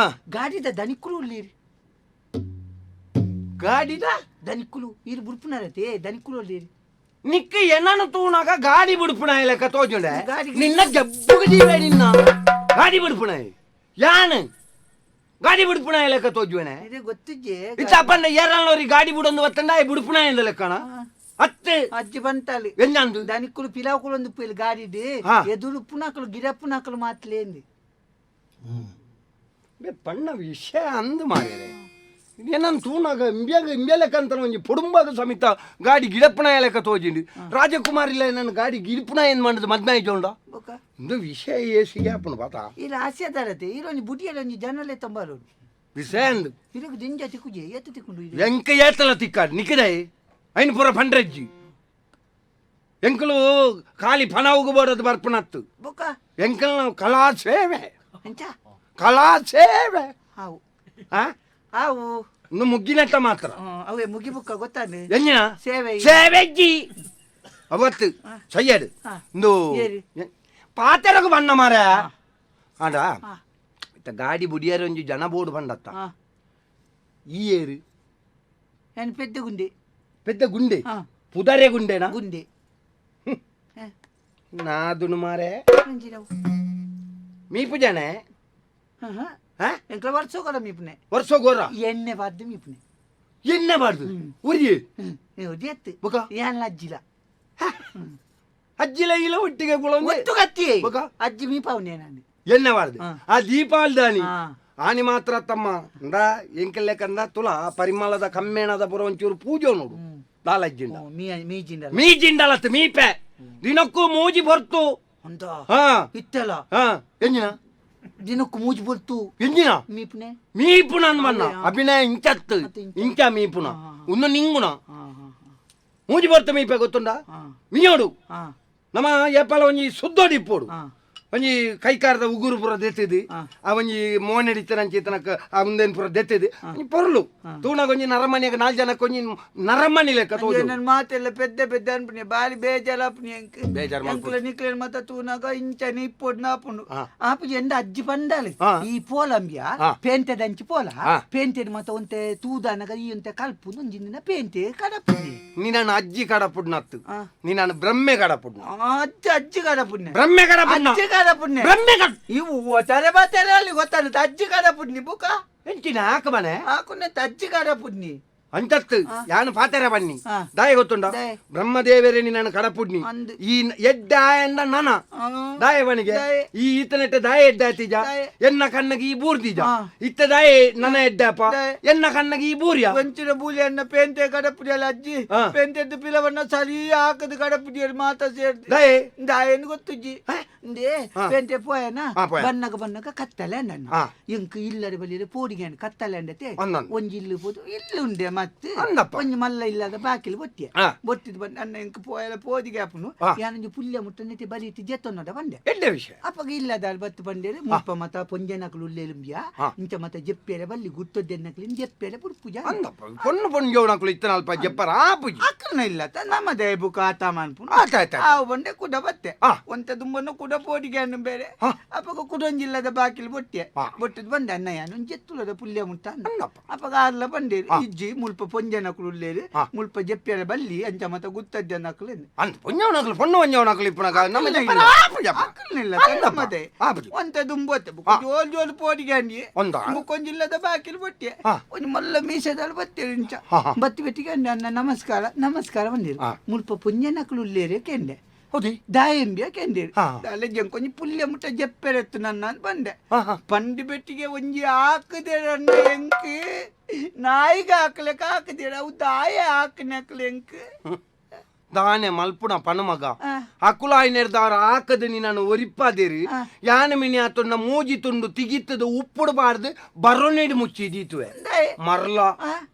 ಘಾಟಿದ ದನಿಕುಲು ಉಳ್ಳೀರಿ ಗಾಡಿದ ದನಿಕುಲು ಇರು ಬುಡ್ಪುನಾರತೆ ದನಿಕುಲು ಉಳ್ಳೀರಿ ನಿಕ್ಕ ಏನನ್ನು ತೂಣಾಗ ಗಾಡಿ ಬಿಡ್ಪುಣ ಲೆಕ್ಕ ತೋಜುಂಡೆ ನಿನ್ನ ಜಬ್ಬುಗೆ ಜೀವ ನಿನ್ನ ಗಾಡಿ ಬಿಡ್ಪುಣ ಯಾನ್ ಗಾಡಿ ಬಿಡ್ಪುಣ ಲೆಕ್ಕ ತೋಜುವನೆ ಗೊತ್ತಿಜ್ಜೆ ಇತ್ತಪ್ಪಣ್ಣ ಏರಲ್ಲೋರಿ ಗಾಡಿ ಬಿಡೊಂದು ಬತ್ತಂಡ ಬಿಡ್ಪುಣ ಎಂದ ಲೆಕ್ಕಣ ಅತ್ತೆ ಅಜ್ಜಿ ಬಂತಾಲಿ ಎಂಜಂದು ದನಿಕುಲು ಪಿಲಾವ್ ಕುಲೊಂದು ಪಿಲ್ ಗಾಡಿಡ್ ಎದುರು ಪುನಕಲು ಗಿರಪ್ಪುನಕಲು ಮಾತ್ಲೇಂದು ಪಣ್ಣ ವಿಷಯ ಅಂದು ಮಾರ್ರೆ ಏನನ್ ತೂನಾಗ ಇಂಬ್ಯಾಗ ಇಂಬ್ಯಾಲೆಕ್ಕಂತ ಒಂಜಿ ಪೊಡುಂಬಾಗ ಸಮಿತ ಗಾಡಿ ಗಿಡಪ್ಪನ ಲೆಕ್ಕ ತೋಜಿಂಡು ರಾಜಕುಮಾರಿ ಇಲ್ಲ ನನ್ನ ಗಾಡಿ ಗಿಡಪ್ಪನ ಏನು ಮಾಡಿದ್ ಮದ್ಮೆ ಆಯ್ತುಂಡ ಇಂದು ವಿಷಯ ಏಸಿಗೆ ಅಪ್ಪನು ಬಾತ ಇಲ್ಲ ಆಸೆ ತರತೆ ಇರೊಂಜಿ ಬುಟಿಯಲ್ಲಿ ಒಂಜಿ ಜನಲೇ ತಂಬಾರು ವಿಷಯ ಅಂದು ಇರಕು ದಿಂಜ ತಿಕ್ಕುಜೆ ಏತು ತಿಕ್ಕೊಂಡು ಎಂಕ ಏತಲ ತಿಕ್ಕಾಡು ನಿಕ್ಕದೆ ಐನು ಪೂರ ಪಂಡ್ರಜ್ಜಿ ಎಂಕಲು ಖಾಲಿ ಫಣವುಗು ಬೋಡದು ಬರ್ಪಣತ್ತು ಬೊಕ್ಕ ಎಂಕಲ್ ಕಲಾ ಸೇವೆ ಎಂಚ ಕಲಾ ಸೇವೆ ಹಾವು ಆ ಹಾವು ಇನ್ನು ಮುಗ್ಗಿನಟ್ಟ ಮಾತ್ರ ಅವೇ ಮುಗಿ ಬುಕ್ಕ ಗೊತ್ತಾನೆ ಎಂಜಿನ ಸೇವೆ ಸೇವೆಜ್ಜಿ ಅವತ್ತು ಸಯ್ಯಡು ಇಂದು ಪಾತೆರಗು ಬಣ್ಣ ಮಾರ ಆಡ ಇತ್ತ ಗಾಡಿ ಬುಡಿಯರ ಒಂಜಿ ಜನ ಬೋರ್ಡ್ ಬಂಡತ್ತ ಈ ಏರು ಏನು ಪೆದ್ದ ಗುಂಡೆ ಪೆದ್ದ ಗುಂಡೆ ಪುದರೆ ಗುಂಡೆನಾ ಗುಂಡೆ ನಾದುನು ಮಾರೆ ಮೀಪು ಜನೆ ಎಂಕ್ಲ ವರ್ಷ ಮೀಪುನೆ ವರ್ಷ ಗೋರ ಎಣ್ಣೆ ಬಾರ್ದು ಮೀಪುನೆ ಎಣ್ಣೆ ಬಾರ್ದು ಉರಿ ಎತ್ತು ಬೊಕ ಏನ್ ಅಜ್ಜಿಲ ಅಜ್ಜಿಲ ಇಲ್ಲ ಒಟ್ಟಿಗೆ ಒಟ್ಟು ಕತ್ತಿ ಅಜ್ಜಿ ಮೀಪಾವನೆ ನಾನು ಎಣ್ಣೆ ಬಾರ್ದು ಆ ದೀಪಾವಳಿ ದಾನಿ ಆನಿ ಮಾತ್ರ ತಮ್ಮ ಅಂದ ಎಂಕಲ್ಲೆ ಕಂದ ತುಲ ಪರಿಮಳದ ಕಮ್ಮೇಣದ ಪುರ ಒಂಚೂರು ಪೂಜೆ ನೋಡು. ದಾಲಜ್ಜಿಂಡ ಮೀಜಿಂಡ ಮೀಜಿಂಡಲತ್ ಮೀಪೆ ದಿನಕ್ಕೂ ಮೂಜಿ ಬೊರ್ತು. ಅಂತ ಹಾ. ಇತ್ತಲ್ಲ. ಹಾ, ಎಂಜಿನ? ದಿನಕ್ಕೂ ಮೂಜಿ ಬೊರ್ತು. ಎಂಜಿನ? ಮೀಪುನೆ. ಮೀಪುನ ಅಂದ್ ಬಣ್ಣ ಅಭಿನಯ ಇಂಚತ್ತು. ಮತ್ತೆ ಇಂಚ. ಇಂಚ ಮೀಪುನ ಉನ್ನು ನಿಂಗುಣ. ಹಾ ಹಾ. ಮೂಜಿ ಬೊರ್ತು ಮೀಪೆ ಗೊತ್ತುಂಡ? ಹಾ. ಮೀಯೋಡು. ಹಾ. ನಮ್ಮ ಏಪಾಲ ಒಂಜಿ ಸುದ್ದೋಡಿ ಇಪ್ಪೋಡು. ಹಾ. ಒಂಜಿ ಕೈಕಾರದ ಉಗುರು ಪೂರ ದೆತ್ತಿದ್. ಆ. ಆ ಒಂಜಿ ಮೋನೆಡಿತ್ತನ ಅಂಚಿತ್ತನಕ ಆ ಉಂದೇನ್ ಪೂರ ದೆತ್ತಿದ್ ಒಂಜಿ ಪೊರ್ಲು ತೂನಾಗ ಒಂಜಿ ನರಮನಿಯಾಗ ನಾಲ್ ಜನಕ್ಕೆ ಒಂಜಿ ನರಮನಿ ಲೆಕ್ಕ ತೋಜು. ನನ್ನ ಮಾತೆಲ್ಲ ಪೆದ್ದ ಪೆದ್ದ ಅನ್ಪುಣೆ, ಬಾರಿ ಬೇಜಾರಾಪುಣಿ ಎಂಕ್. ಬೇಜಾರ್ ಮಲ್ಪು. ಎಂಕ್ಲ ನಿಕ್ಲೇನ್ ಮತ್ತ ತೂನಾಗ ಇಂಚನೆ ಇಪ್ಪೊಡ್ ನಾಪುಂಡು. ಆ. ಆಪುಜಿ ಎಂಡ ಅಜ್ಜಿ ಪಂಡಾಲು. ಆ. ಈ ಪೋಲಂಬಿಯ. ಆ. ಪೇಂಟೆದಂಚಿ ಪೋಲ. ಆ. ಪೇಂಟೆಡ್ ಮತ್ತ ಒಂತೆ ತೂದಾನಗ ಈ ಒಂತೆ ಕಲ್ಪು ಒಂಜಿನ ಪೇಂಟೆ ಕಡಪುಣಿ. ನಿನ್ನ ಅಜ್ಜಿ ಕಡಪುಡ್ನತ್ತು. ಆ. ನಿನ್ನ ಬ್ರಹ್ಮೆ ಕಡಪುಡ್ನ. ಅಜ್ಜಿ ಅಜ್ಜಿ ಕಡಪುಣ್ಯ. ಬ್ರಹ್ಮೆ ಕಡಪುಡ್ನ. ಅಜ್ಜಿ ಕಡಪುಣ್ಯ. ಬ್ರಹ್ಮೆ ಕಡ ಇವು ತರೆ ಬಾತೆರೆ ಅಲ್ಲಿ ಗೊತ್ತಾಗುತ್ತೆ ಅಜ್ಜಿ ಕಡಪುಡ್ನಿ ಬುಕ. ಎಂಚಿನ ಹಾಕ ಮನೆ. ಹಾಕುನ ಅಜ್ಜಿ ಕಡಪುಡ್ನಿ. ಅಂಚತ್ತು ಯಾನು ಪಾತೆರ ಬನ್ನಿ. ಆ. ದಾಯ ಗೊತ್ತುಂಡ? ದಾಯೆ. ಬ್ರಹ್ಮದೇವರೇ ನಿನ್ನನ್ನು ಕಡಪುಡ್ನಿ. ಅಂದ್. ಈ ಎಡ್ಡ ಎಂದ ನನ. ಆ. ದಾಯವನಿಗೆ. ದಾಯೆ. ಈ ಈತನೆಟ್ಟ ದಾಯ ಎಡ್ಡ ಆತೀಜ. ದಾಯೆ. ಎನ್ನ ಕಣ್ಣಗೆ ಈ ಬೂರ್ದೀಜ. ಆ. ಇತ್ತ ದಾಯೆ ನನ್ನ ಎಡ್ಡಪ್ಪ. ದಾಯೆ. ಎನ್ನ ಕಣ್ಣಗೆ ಈ ಬೂರ್ಯ. ಒಂಚಿನ ಬೂಲಿಯನ್ನ ಪೇಂತೆ ಕಡಪುಡಿಯಲ್ಲ ಅಜ್ಜಿ. ಆ. ಪೇಂತೆದ್ದು ಪಿಲವನ್ನ ಸರಿ ಹಾಕದು ಕಡಪುಡಿಯರು ಮಾತ ಸೇರ್ದು. ದಾಯೆ. ದಾಯೆನ್ ಗೊತ್ತುಜ್ಜಿ ಇಂದೇ. ಆ. ಪೇಂತೆ ಪೋಯನ. ಆ, ಪೋಯ. ಬನ್ನಗ ಬನ್ನಗ ಕತ್ತಲೆ ನನ್ನ. ಆ. ಎಂಕ್ ಇಲ್ಲಡೆ ಬಲಿರೆ ಪೋಡಿಗೆ ಕತ್ತಲೆ ಅಂಡತೆ. ಅಂದನ್. ಒಂಜಿ ಇಲ್ಲು ಪೋದು ಇಲ್ಲು ಉಂಡೆ ಮತ್ತೆ. ಅಂದಪ್ಪ. ಒಂಜಿ ಮಲ್ಲ ಇಲ್ಲದ ಬಾಕಿಲ್ ಬೊಟ್ಟಿಯ. ಆ. ಬೊಟ್ಟಿದ್ ಬಂದ ಅಣ್ಣ ಎಂಕ್ ಪೋಯಲ ಪೋದಿಗೆ ಆಪುನು. ಆ. ಯಾನೊಂಜಿ ಪುಲ್ಯ ಮುಟ್ಟ ನೆತ್ತೆ ಬರೀತಿ ಜೆತ್ತೊನ್ನಡ ಬಂದೆ. ಎಡ್ಡೆ ವಿಷಯ. ಅಪ್ಪಗ ಇಲ್ಲದ ಬತ್ತು ಬಂದೇರು ಮುಲ್ಪ ಮತ ಪೊಂಜನಕಲು ಉಲ್ಲೇಲುಂಬಿಯ. ಆ. ಇಂಚ ಮತ ಜೆಪ್ಪೇರೆ ಬಲ್ಲಿ ಗುತ್ತೊದ್ದೆನ್ನಕ್ಲಿನ್ ಜೆಪ್ಪೇರೆ ಪುರ್ಪುಜ. ಅಂದಪ್ಪ, ಪೊಣ್ಣು ಪೊಣ್ಣು ಜೋಣಕುಲು ಇತ್ತನ ಅಲ್ಪ ಜೆಪ್ಪರ ಆಪುಜಿ. ಅಕ್ಕನ ಇಲ್ಲ ನಮ್ಮದೇ ಬುಕ ಆತ ಮನ್ಪುನು. ಆತ, ಆತ, ಆತ. ಆವು ಬಂಡೆ ಕುಡ ಬತ್ತೆ. ಆ. ಒಂತ ದುಂಬನ್ನು ಕುಡ ಪೋಡಿಗೆ ಅನ್ನು ಬೇರೆ. ಆ. ಅಪ್ಪಗ ಕುಡೊಂಜಿಲ್ಲದ ಬಾಕಿಲ್ ಬೊಟ್ಟೆ. ಆ. ಬೊಟ್ಟದ್ ಬಂದೆ ಅಣ್ಣ ಯಾನು ಜೆತ್ತುಲದ ಪುಲ್ಯ ಮುಟ್ಟ ಅಂದ. ಅಂದಪ್ಪ. ಅಪ್ಪಗ ಆರ್ಲ ಬಂಡೇರು. ಆ. ಇಜ್ಜಿ ಮುಲ್ಪ ಪೊಂಜನಕುಲು ಉಲ್ಲೇರು. ಆ. ಮುಲ್ಪ ಜೆಪ್ಪೇರೆ ಬಲ್ಲಿ ಅಂಚ ಮತ ಗುತ್ತಜ್ಜನಕುಲು ಅಂದ ಪೊಂಜವನಕುಲು ಪೊಣ್ಣು ಒಂಜವನಕುಲು ಇಪ್ಪುನಗ ನಮ್ಮ ಜೆಪ್ಪರ ಆಪುಜಪ್ಪ. ಅಕ್ಕಲ್ನಿಲ್ಲ. ಅಂದಪ್ಪ. ಮತ್ತೆ ಆಪುಜಿ. ಒಂತ ದುಂಬೋತೆ ಆ. ಜೋಲ್ ಜೋಲ್ ಪೋಡಿಗೆ ಅಂಡಿ. ಒಂದ? ಬುಕ್ಕೊಂಜಿಲ್ಲದ ಬಾಕಿಲ್ ಬೊಟ್ಟೆ. ಆ. ಒಂದು ಮಲ್ಲ ಮೀಸೆದಾಳು ಬತ್ತೇರು ಇಂಚ. ಹಾ, ಹಾ. ಬತ್ತಿ ಬೆಟ್ಟಿಗೆ ಅಂಡೆ ಅಣ್ಣ ನಮಸ್ಕಾರ ನಮಸ್ಕಾರ ಬಂದಿರು. ಆ. ಮುಲ್ಪ ಪುಂಜನಕುಲು ಉಲ್ಲೇರು ಕೆಂಡೆ. ಹೌದಿ. ದಾಯಂಬಿಯ ಕೆಂಡೇರು. ಹಾ. ದಾಲೆ ಜಂಕೊಂಜಿ ಪುಲ್ಯ ಮುಟ್ಟ ಜೆಪ್ಪೆರೆತ್ತು ನನ್ನ ಅಂತ ಬಂದೆ. ಹಾ, ಹಾ. ಪಂಡಿ ಬೆಟ್ಟಿಗೆ ಒಂಜಿ ಹಾಕದೆ ಅಣ್ಣ ಎಂಕ್ ನಾಯಿಗೆ ಹಾಕ್ಲೆಕ್ಕ ಹಾಕದೇರ ಅವು ದಾಯ ಹಾಕನಕ್ಲೆ ಎಂಕ್. ದಾನೆ ಮಲ್ಪುಣ ಪಣಮಗ. ಆ. ಅಕುಲಾಯಿನೆರ್ದಾರ ಆಕದ ನಿನ್ನನ್ನು ಒರಿಪಾದೇರಿ. ಆ. ಯಾನ ಮಿನಿ ಆತೊಂಡ ಮೂಜಿ ತುಂಡು ತಿಗಿತ್ತದ ಉಪ್ಪುಡು ಬಾರ್ದು ಬರೋನೇಡು ಮುಚ್ಚಿ ದೀತುವೆ. ದಾಯೆ? ಮರ್ಲ. ಆ.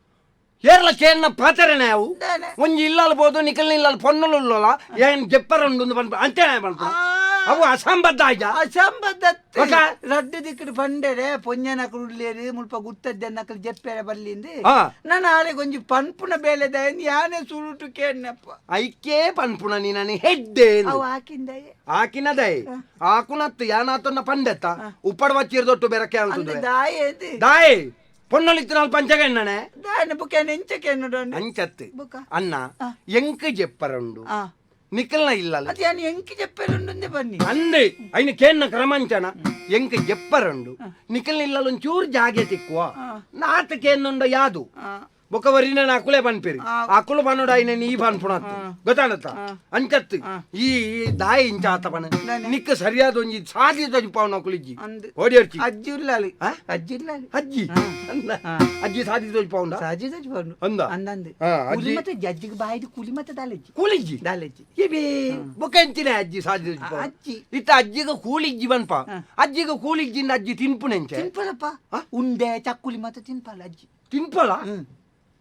ಏರ್ಲ ಕೇನ್ನ ಪಾತೆರನೆ ಅವು. ದಾನೆ? ಒಂಜಿ ಇಲ್ಲಲ್ ಬೋದು ನಿಕಲ್ ಇಲ್ಲಲ್ ಪೊನ್ನುಲು ಏನ್ ಜೆಪ್ಪರುಂಡು ಪನ್ಪ ಅಂಚನೆ ಪನ್ಪ. ಆ. ಅವು ಅಸಂಬದ್ಧ ಆಯ್ತಾ? ಅಸಂಬದ್ಧ. ಬೊಕ? ರಡ್ಡು ದಿಕ್ಕಡು ಪಂಡೆರೆ ಪೊಂಜನಕುಲು ಉಲ್ಲೇರು ಮುಲ್ಪ ಗುತ್ತದ್ದೆನ್ನಕಲು ಜೆಪ್ಪೆರೆ ಬಲ್ಲಿಂದು. ಆ. ನಾನು ಆಳೆಗೆ ಒಂಜಿ ಪನ್ಪುನ ಬೇಲೆ ದಾಯನ್ ಯಾನೆ ಸುರುಟು ಕೇನ್ನಪ್ಪ. ಐಕೆ ಪನ್ಪುಣ ನೀನನ್ನು ಹೆಡ್ಡೆ. ಅವು ಹಾಕಿಂದಯೆ. ಆಕಿನದೈ ಆಕುನತ್ತು ಯಾನಾತೊನ್ನ ಪಂಡೆತ್ತ ಉಪ್ಪಡ ಬಚ್ಚಿರ್ದೊಟ್ಟು ಬೆರಕೆ ಅಂದ ಅಂತುದುವೆ. ದಾಯೇದು? ದಾಯೆ ಪೊನ್ನೊಲಿತ್ತು ಪಂಚಗಣ್ಣನೆ. ದಾನೆ ಬುಕ್ಕ ನೆಂಚ ಕೇನುಡು. ಅಂಚತ್ತು. ಬುಕ್ಕ? ಅನ್ನ ಆ. ಎಂಕ್ ಜೆಪ್ಪರುಂಡು. ಆ. ನಿಕಲ್ನ ಇಲ್ಲಲ್ಲ. ಅದು ಯಾನ್ ಎಂಕಿ ಜೆಪ್ಪೆರುಂಡುಂದೆ ಬನ್ನಿ. ಅಂದೆ ಐನ ಕೇನ್ನ ಕ್ರಮಂಚನ ಎಂಕ್ ಜೆಪ್ಪರುಂಡು ನಿಕಲ್ನ ಇಲ್ಲಲ್ಲ ಒಂಚೂರು ಜಾಗೆ ತಿಕ್ಕುವ. ಆ. ನಾತ ಕೇನ್ನುಂಡ ಯಾದು. ಆ. ಬೊಕ ವರಿನ ಅಕುಲೆ ಪನ್ಪಿರಿ. ಆ. ಅಕುಲು ಪನ್ನುಡ ಐನ ನೀ ಪನ್ಪುಣತ್ತು. ಆ. ಗೊತ್ತಾಣತ್ತ? ಆ. ಅಂಚತ್ತು. ಆ. ಈ ಈ ದಾಯಿ ಇಂಚ ಆತ ಪನ. ದಾನೆ? ನಿಕ್ಕ ಸರಿಯಾದ ಒಂಜಿ ಸಾದಿ ತೋಜಿಪಾವನ ಅಕುಲಿಜ್ಜಿ. ಅಂದ್. ಓಡಿಯರ್ಚಿ. ಅಜ್ಜಿ ಉಲ್ಲಾಲಿ. ಆ? ಅಜ್ಜಿ ಉಲ್ಲಾಲಿ. ಅಜ್ಜಿ. ಆ. ಅಂದ. ಆ. ಅಜ್ಜಿ ಸಾದಿ ತೋಜಿಪಾವುಂಡ. ಸಾಜಿ ತೋಜಿಪಾವುಂಡು. ಅಂದ? ಅಂದಂದು. ಆ, ಕೂಲಿ ಅಜ್ಜಿ ಮತ್ತೆ ಜಜ್ಜಿಗೆ ಬಾಯ್ದು ಕೂಲಿ ಮತ್ತೆ ದಾಲೆಜ್ಜಿ. ಕೂಲಿಜ್ಜಿ. ದಾಲೆಜ್ಜಿ. ಇಬಿ ಬೊಕ ಎಂಚಿನ ಅಜ್ಜಿ ಸಾದಿ ತೋಜಿಪಾವು? ಅಜ್ಜಿ. ಇತ್ತ ಅಜ್ಜಿಗ ಕೂಲಿಜ್ಜಿ ಪನ್ಪ. ಆ. ಅಜ್ಜಿಗ ಕೂಲಿಜ್ಜಿಂದ ಅಜ್ಜಿ ತಿನ್ಪುನೆಂಚೆ? ತಿನ್ಪಲಪ್ಪ. ಆ? ಉಂಡೆ ಚಕ್ಕುಲಿ ಮತ್ತೆ ತಿನ್ಪಲ ಅಜ್ಜಿ. ತಿನ್ಪಲ. ಹ್ಮ್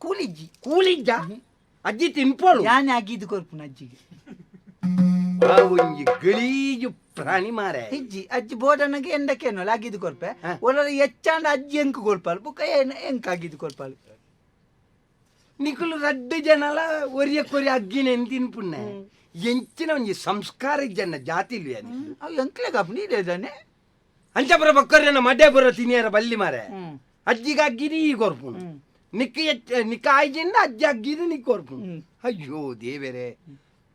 ಕೂಲಿಜ್ಜಿ. ಕೂಲಿಜ್ಜ ಅಜ್ಜಿ ತಿನ್ಪೋಳು. ಯಾನೆ ಆಗಿದ್ದು ಕೊರ್ಪುನ ಅಜ್ಜಿಗೆ. ಆ ಒಂಜಿ ಗಲೀಜು ಪ್ರಾಣಿ ಮಾರೆ. ಇಜ್ಜಿ ಅಜ್ಜಿ ಬೋಡನಗೆ ಎಂಡಕ್ಕೇನಲ್ಲ ಆಗಿದ್ದು ಕೊರ್ಪೆ. ಆ. ಒಳ್ಳೆ ಹೆಚ್ಚಾಂಡ ಅಜ್ಜಿ ಎಂಕ್ ಕೊರ್ಪಾಲು ಬುಕ್ಕ ಏನ್ ಎಂಕ್ ಆಗಿದ್ದು ಕೊರ್ಪಾಲು. ನಿಕುಲು ರಡ್ಡು ಜನಲ ಒರಿಯ ಕೊರಿ ಅಗ್ಗಿನ ತಿನ್ಪುಣ್ಣೆ ಎಂಚಿನ ಒಂಜಿ ಸಂಸ್ಕಾರ ಜನ ಜಾತಿ ಅವು ಎಂಕ್ಲೆಗ್ ಅಪ್ಪು ನೀರೇದಾನೆ. ಅಂಚಪುರ ಬೊಕ್ಕರ್ಯನ ಮಡ್ಯಾಪುರ ತಿನಿಯರ ಬಲ್ಲಿ ಮಾರೆ. ಹ್ಮ್. ಅಜ್ಜಿಗೆ ಅಗ್ಗಿನಿ ಈ ಕೊರ್ಪುನು. ಹ್ಮ್. ನಿಕ್ಕ ನಿಕ್ಕ ಆಯ್ಜಿಂದ ಅಜ್ಜಿ ಅಗ್ಗಿದು ನಿಕ್ಕ ಕೊರ್ಪುನು. ಹ್ಮ್. ಅಯ್ಯೋ ದೇವೆರೆ,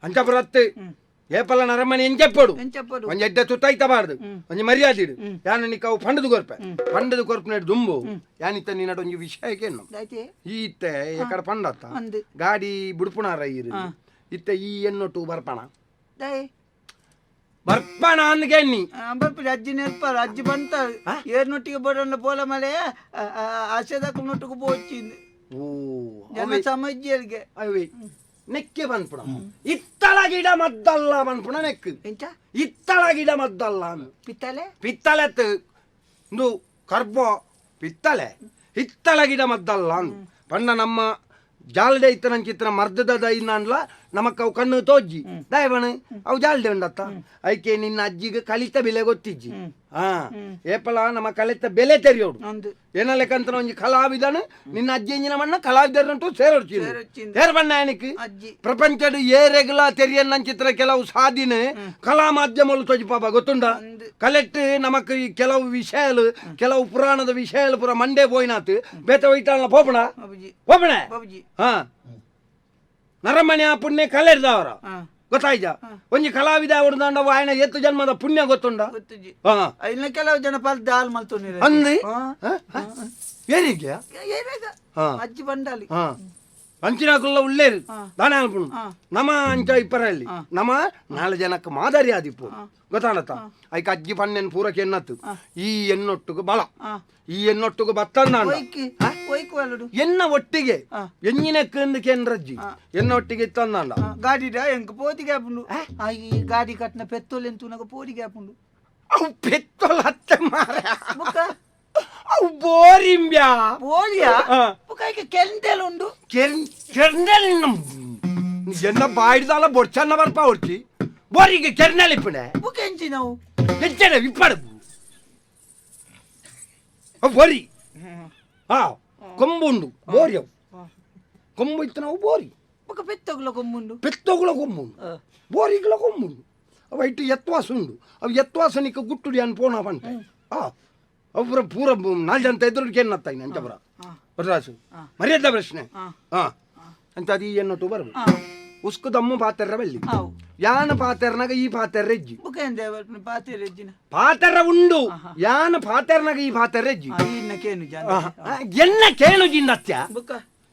ಅಂಚಪುರ ಅತ್ತು. ಹ್ಮ್. ಏಪಲ ನರಮನೆ ಎಂಚಪ್ಪಡು. ಎಂಚಪ್ಪಡು. ಒಂಜಿ ಎಡ್ಡೆ ತುತ್ತೈತಬಾರ್ದು. ಹ್ಮ್. ಒಂಜಿ ಮರ್ಯಾದೆ ಇಡು. ಹ್ಮ್. ಯಾನ ನಿಕ್ಕ ಅವು ಪಂಡದು ಕೊರ್ಪೆ. ಹ್ಮ್. ಪಂಡದು ಕೊರ್ಪುನ ದುಂಬು ಯಾನಿತ್ತ ನಿನ್ನಡ ಒಂಜಿ ವಿಷಯಕ್ಕೆ ಆಯ್ತೆ. ಈತ್ತೆ ಎಕಡ ಪಂಡತ್ತ. ಅಂದ್. ಗಾಡಿ ಬುಡ್ಪುಣಾರ ಈರು. ಆ. ಇತ್ತ ಈ ಎನ್ನೊಟ್ಟು ಬರ್ಪಣ. ದಾಯೆ? ಬರ್ಪಣ ಅಂದ್ಗೆನ್ನಿ. ಬರ್ಪುಜಿ ಅಜ್ಜಿ ನೆರ್ಪಾರು ಅಜ್ಜಿ ಬಂತಾರು. ಆ? ಏರ್ನೊಟ್ಟಿಗೆ ಬರೋಣ ಪೋಲ ಮಳೆ ಆಶೆದಕ್ಕನೊಟ್ಟಿಗೆ ಪೋಚಿಂದು. ಓ ಜನ ಸಮಜ್ಜರಿಗೆ ಅವೇ ನೆಕ್ಕೆ ಬಂದ್ಪುಣ ಇತ್ತಳ ಗಿಡ ಮದ್ದಲ್ಲ ಬಂದ್ಪುಣ ನೆಕ್ ಎಂಚ ಇತ್ತಳ ಗಿಡ ಮದ್ದಲ್ಲ ಪಿತ್ತಲೆ ಪಿತ್ತಲೆ ಇಂದು ಕರ್ಬೋ ಪಿತ್ತಲೆ ಹಿತ್ತಳ ಗಿಡ ಮದ್ದಲ್ಲ ಅಂದು ಪಂಡ ನಮ್ಮ ಜಾಲ್ಡೆ ಇತ್ತ ನಂಚಿತ್ರ ಮರ್ದದ ದೈನನ್ಲ ನಮಕ್ ಅವು ಕಣ್ಣು ತೋಜ್ಜಿ ದಯವಣ ಅವು ಜಾಲ್ಡೆ ಉಂಡತ್ತ ಐಕೆ ನಿನ್ನ ಅಜ್ಜಿಗೆ ಕಲಿತ ಬೆಲೆ ಗೊತ್ತಿಜ್ಜಿ. ಹಾ ಏಪಲ ನಮ್ಮ ಕಲಿತ ಬೆಲೆ ತೆರಿಯೋಡು ಏನಲೆಕ್ಕಂತ ಒಂಜಿ ಕಲಾವಿದನು ನಿನ್ನ ಅಜ್ಜಿ ಎಂಜಿನ ಮಣ್ಣ ಕಲಾವಿದರಂಟು ಸೇರೋಡ್ಚಿ ಸೇರ್ ಬಣ್ಣ ಏನಕ್ಕೆ ಪ್ರಪಂಚದ ಏರೆಗ್ಲ ತೆರಿಯನ್ನಂಚಿತ್ರ ಕೆಲವು ಸಾಧಿನ ಕಲಾ ಮಾಧ್ಯಮలు ತೋಜಿ ಪಾಪ ಗೊತ್ತುಂಡ ಕಲೆಕ್ಟ್ ನಮಕ್ ಈ ಕೆಲವು ವಿಷಯಲು ಕೆಲವು ಪುರಾಣದ ವಿಷಯಲು ಪುರ ಮಂಡೆ ಪೋಯಿನಾತ್ ಬೇತ ಹೋಯ್ತಾಳ ಪೋಪಣ ಪೋಪಣ. ಹಾ ನರಮಣೆ ಆ ಪುಣ್ಯ ಕಲೆರ್ದವರ ಗೊತ್ತಾಯ್ತ ಒಂಜಿ ಕಲಾವಿದ ಅವರ್ದಾಂಡ ವಾಯನ ಎತ್ತು ಜನ್ಮದ ಪುಣ್ಯ ಗೊತ್ತುಂಡ. ಇನ್ನ ಕೆಲವು ಜನ ಪಲ್ ದಾಲ್ ಮಲ್ತೊಂದಿರ ಅಂದಿ ಏರಿಗೆ ಅಜ್ಜಿ ಬಂಡಾಲಿ ಅಂಚಿನಾಕುಲ್ಲ ಉಳ್ಳೇರು ದಾನ ಅನ್ಪುಣು ನಮ ಅಂಚ ಇಪ್ಪರಲ್ಲಿ ನಮ ನಾಲ್ ಜನಕ್ಕೆ ಮಾದರಿ ಆದಿಪ್ಪು ಗೊತ್ತಾಣತ್ತ ಐಕ ಅಜ್ಜಿ ಪಣ್ಣೆನ್ ಪೂರಕ್ಕೆ ಎನ್ನತ್ತು ಈ ಎನ್ನೊಟ್ಟುಗು ಬಲ ಈ ಎನ್ನೊಟ್ಟುಗು ಬತ್ತಂದ ಎನ್ನ ಒಟ್ಟಿಗೆ ಎಂಜಿನಕ್ಕೆ ಕೇಂದ್ರಜ್ಜಿ ಎನ್ನ ಒಟ್ಟಿಗೆ ಇತ್ತಂದ ಗಾಡಿ ಎಂಕ್ ಪೋದಿಗೆ ಆಪುಂಡು ಈ ಗಾಡಿ ಕಟ್ನ ಪೆತ್ತೋಲ್ ಎಂತುನಗ ಪೋದಿಗೆ ಆಪುಂಡು ಅವು ಪೆತ್ತೋಲ್ ಹತ್ತೆ ಮಾರ ಅವು ಬೋರಿಂಬ್ಯಾ ಬೋರಿಯಾ ಬುಕ್ಕ ಕೆಂದೆಲ್ ಉಂಡು ಕೆರ್ನೆಲ್ ಎನ್ನ ಬಾಯ್ದಾಲ ಬೊಡ್ಚನ್ನ ಬರ್ಪ ಹೊಡ್ಚಿ ಬೋರಿಗೆ ಕೆರ್ನೆಲ್ ಇಪ್ಪಣೆ ಬುಕ್ಕ ಎಂಚಿ ನಾವು ಎಂಚನೆ ಇಪ್ಪಡು ಬೋರಿ ಹಾ ಕೊಂಬು ಉಂಡು ಬೋರಿ ಅವು ಕೊಂಬು ಇತ್ತು ನಾವು ಬೋರಿ ಬುಕ್ಕ ಪೆತ್ತೋಗ್ಲ ಕೊಂಬುಂಡು ಪೆತ್ತೋಗ್ಲ ಕೊಂಬುಂಡು ಬೋರಿಗ್ಲ ಕೊಂಬುಂಡು ಅವು ಇಟ್ಟು ಎತ್ವಾಸ ಉಂಡು ಅವು ಎತ್ವಾಸನಿಕ ಗುಟ್ಟುಡಿ ಅನ್ ಪೋಣ ಪಂಟೆ ಆ ಅವು ಪೂರ ಪೂರ ನಾಲ್ ಜನ ಎದುರು ಕೇನ್ನತ್ತ ಅಂಚಪುರ ರಾಸು ಮರ್ಯಾದ ಪ್ರಶ್ನೆ ಹಾ ಅಂತ ಅದು ಈ ಎನ್ನೊಟ್ಟು ಬರಬೇಕು ಉಸ್ಕು ದಮ್ಮು ಪಾತೆರ್ರ ಬಲ್ಲಿ ಯಾನ ಪಾತೆರ್ನಾಗ ಈ ಪಾತೆರ್ರ ಹೆಜ್ಜಿ ಪಾತೆರ್ರ ಉಂಡು ಯಾನ ಪಾತೆರ್ನಾಗ ಈ ಪಾತೆರ್ರ ಹೆಜ್ಜಿ ಎನ್ನ ಕೇನು ಜಿಂದತ್ಯ